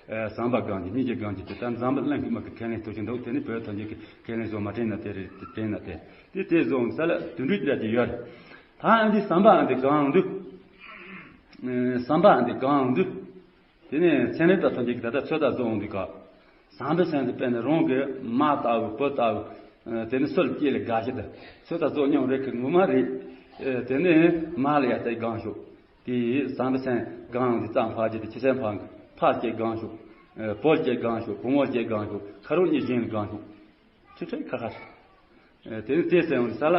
བསམ་པ་གང་ཅིག་སྙིང་རྗེ་གང་ཅིག་དེ་ད་འཛམ་བུ་གླིང་གི་མི་གི་ཁས་ལེན་ཐུབ་ཀྱི་འདུག་དེ་ནི་བོད་ཐམས་ཅད་ཀྱི་ཁས་ལེན་བཟོ་མ་དྲན་ན་དེ་རེད་དྲན་ན་དེ་དེ་དེ་བཟུང་ས་ལ་དུད་འགྲོ་འདྲ་ཅིག་ཡོད་རེད། ད་འདི་བསམ་པ་འདི་གང་འདུག་བསམ་པ་འདི་གང་འདུག་དེ་ནས་ཚན་རིག་པ་ཐམས་ཅད་ཀྱིས་ད་ལྟ་ཚོད་ལྟ་བཟོ་འོང་དུས་སྐབས། བསམ་པའི་སེམས་དེ་དཔེར་ན་རང་གི་མ་ལྟ་བུ་བུ་ལྟ་བུ། དེ་ནི་སུ་ལ་སྐྱེས་ལ་དགའ་ཞིག་ཏུ་ཚོད་ལྟ་བཟོ་སྙིང་རེ་གི་ངོ་མ་རེད། དེ་ནི་མ་ལ་ཡ་དེ་གང་ཤོག་དེ་བསམ་པའི་སེམས་གང་དེ་ཙམ་ཕ་རྒྱུ་དེ་ཁྱི་སེམས་ཕ་གི་ཕ་སྐྱེས་གང་ཤོག་བུ་སྐྱེས་གང་ཤོག་བུ་མོ་སྐྱེས་གང་ཤོག་ཁ་རོག་གཉིས་གཞན་ལ་གང་ཤོག་ཆུ་ཚོད་ཁ་ཁ་རེད། དེ་ནི་དེ་ཟེར་འོང་ས་ལ།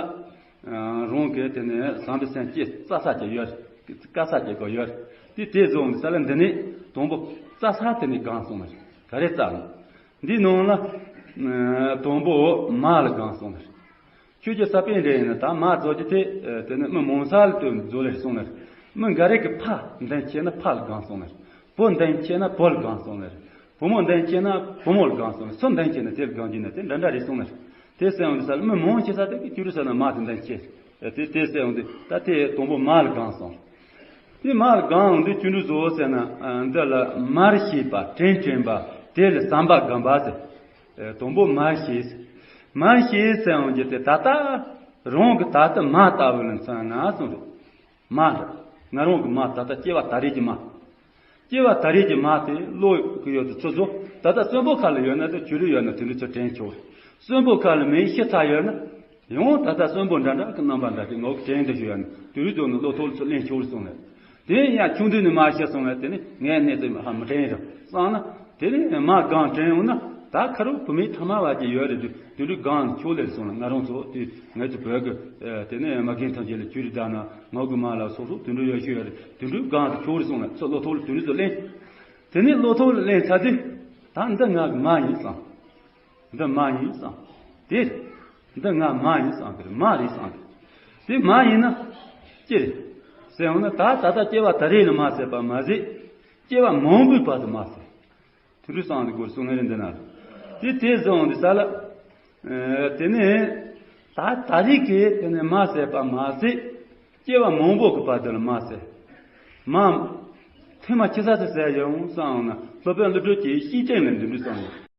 རང་གི་དེ་ནས་བསམ་པའི་སེམས་ཀྱི་རྩ་ས་ཀྱི་ཡོད། དཀའ་ས་ཀྱི་གོ་ཡོད། དེ་དེ་བཟོ་འོང་ས་ལ་འདི་ནི་དང་པོ་རྩ་ས་དེ་ནི་གང་སོང་ན་ག་རེ་རྩ་ནི། འདི་ནང་ལ་དང་པོ་མ་ལ་གང་སོང་ན། ཁྱོད་ཀྱི་ས་པན་འདྲ་ཡིན་ན་ད་མ་རྫོགས་ཀྱི་དེ་དེ་ནི་མི་མང་ས་ལ་སྟོན་རྫོགས་ལེར་སོང་ན། མི་འགའ་རེ་གི་ཕ་འདན་ཆེ་ན་ཕ་ལ་གང་སོང་ན། བུ་འདན་ཆེ་ན་བུ་ལ་གང་སོང་ན། བུ་མོ་འདན་ཆེ་ན་བུ་མོ་ལ་གང་སོང་ན། སུ་འདན་ཆེ་ན་དེ་ལ་གང་གྱིན་ན་དེ་འདྲ་འདྲ་རེད་སོང་ན། དེ་སེམས་འདི་ས་ལ་མི་མང་ཆེ་ས་དེ་གི་ཁྱོད་རུ་ས་ན་མ་དེ་འདན་ཆེ། དེ་དེ་སེམས་འདི་ད་དེ་དང་པོ་མ་ལ་གང་སོང་། དེ་མ་ལ་གང་འདི་ཁྱོད་རུ་བཟོ་ཟེར་ན་འདི་ལ་མར་ཤེས་པ་དྲིན་དྲན་པ་དེ་ལ་བསམ་པ་སྒོམ་པ་ཟེར། དང་པོ་མར་ཤེས། མར་ཤེས་ཟེར་འོང་རྒྱུ་དེ་ད་ལྟ་རང་གི་ད་ལྟ་མ་ལྟ་བུ་ལ་མཚོན་ན་གསུངས་རེད། མ་ལ་ང་རང་གི་མ་ད་ལྟ་སྐྱེ་བ་ད་རེས་ཀྱི་མ། སྐྱེ་བ་ད་རེས་ཀྱི་མ་དེ་བློ་གི་ཡོད་དུ་ཚོད་ཚོད་ད་ལྟ་གསོན་པོ་ཁ་ལ་ཡོད་ན་དེ་བྱུ་རུ་ཡོད་ན་དེ་འདྲ་ཚོ་དྲན་ཆོག་གསོན་པོ་ཁ་ལ་མེད་ཤི་ཚར་ཡོད་ན། ཡང་ད་ལྟ་གསོན་པོ་འདྲ་འདྲ་གི་རྣམ་པ་འདྲ་དེ་ངོ་གི་དྲན་དུ་ཞུ་ཡ་ནི་དུས་རིག་ཏུ་ནི་བློ་ཐོག་ལ་ཚུར་ལེན་ཆོག་གསུངས་ནས། དེ་ཡང་ཆུང་དུས་ནས་མ་ཤི་སོང་བས་དེ་ནི་ངའི་གནས་ཚུལ་ཧ་མི་དྲན་རུ་བསམ་ན། དེ་ནི་མ་གང་དྲན་འོང་ན་ད་ཁ་རུ་བུ་མོའི་ཐ་མ་བ་ཅིག་ཡོད་རེད་དུས་དུད་འགྲོ་གང་ཆོག་ལེར་སོང་ན་ང་རང་ཚོ་དུས་ངའི་ཚོ་བོད་ཀྱི་དེ་ནི་མ་རྒན་ཐམས་ཅད་ལ་ཆུ་རི་བདག་ན་ངོ་གི་མ་ལ་སོགས་སོགས་དུད་འགྲོ་ཡོད་ཤོས་ཡོད་རེད། དུད་འགྲོ་གང་ཆོག་རེ་སོང་ན་ཚུར་བློ་ཐོག་ལ་དུད་འགྲོ་ཚུར་ལེན། དེ་ནི་བློ་ཐོག་ལ་ལེན་ཚར་དུས་ད་འདི་ང་གི་མ་ཡིན་བསམ། འདི་མ་ཡིན་བསམ། དེ། འདི་ང་མ་ཡིན་བསམ་གི་རེད། མ་རེད་བསམ་གི་རེད། དེ་མ་ཡིན་ན། ཅི་རེད། ཟེར་འོང་ན་ད་ད་ལྟ་སྐྱེ་བ་ད་རེས་ལ་མ་ཟད་པ་མ་ཟད། སྐྱེ་བ་མང་པོའི་བར་དུ་མ་ཟད། དེ་འདྲ་བསམ་གི་དགོས་གསུང་ངེ་རེད་འདི་ན། དེ་དེ་བཟོ་འོང་དུས་ས་ལ། དེ་ནས། ད་ད་རེས་ཀྱི་དེ་ནས་མ་ཟད་པ་མ་ཟད། སྐྱེ་བ་མང་པོ་གི་བར་དུ་ལ་མ་ཟད། མ། ཐེངས་མ་ཁྱི་ས་དེ་ཟེར་ཡོང་བསམ་འོང་ན་སློབ་དཔོན་ཀླུ་སྒྲུབ་ཀྱིས་ཤེས་ཅན་ལ་འདི་འདྲ་གསུངས་ཡོད།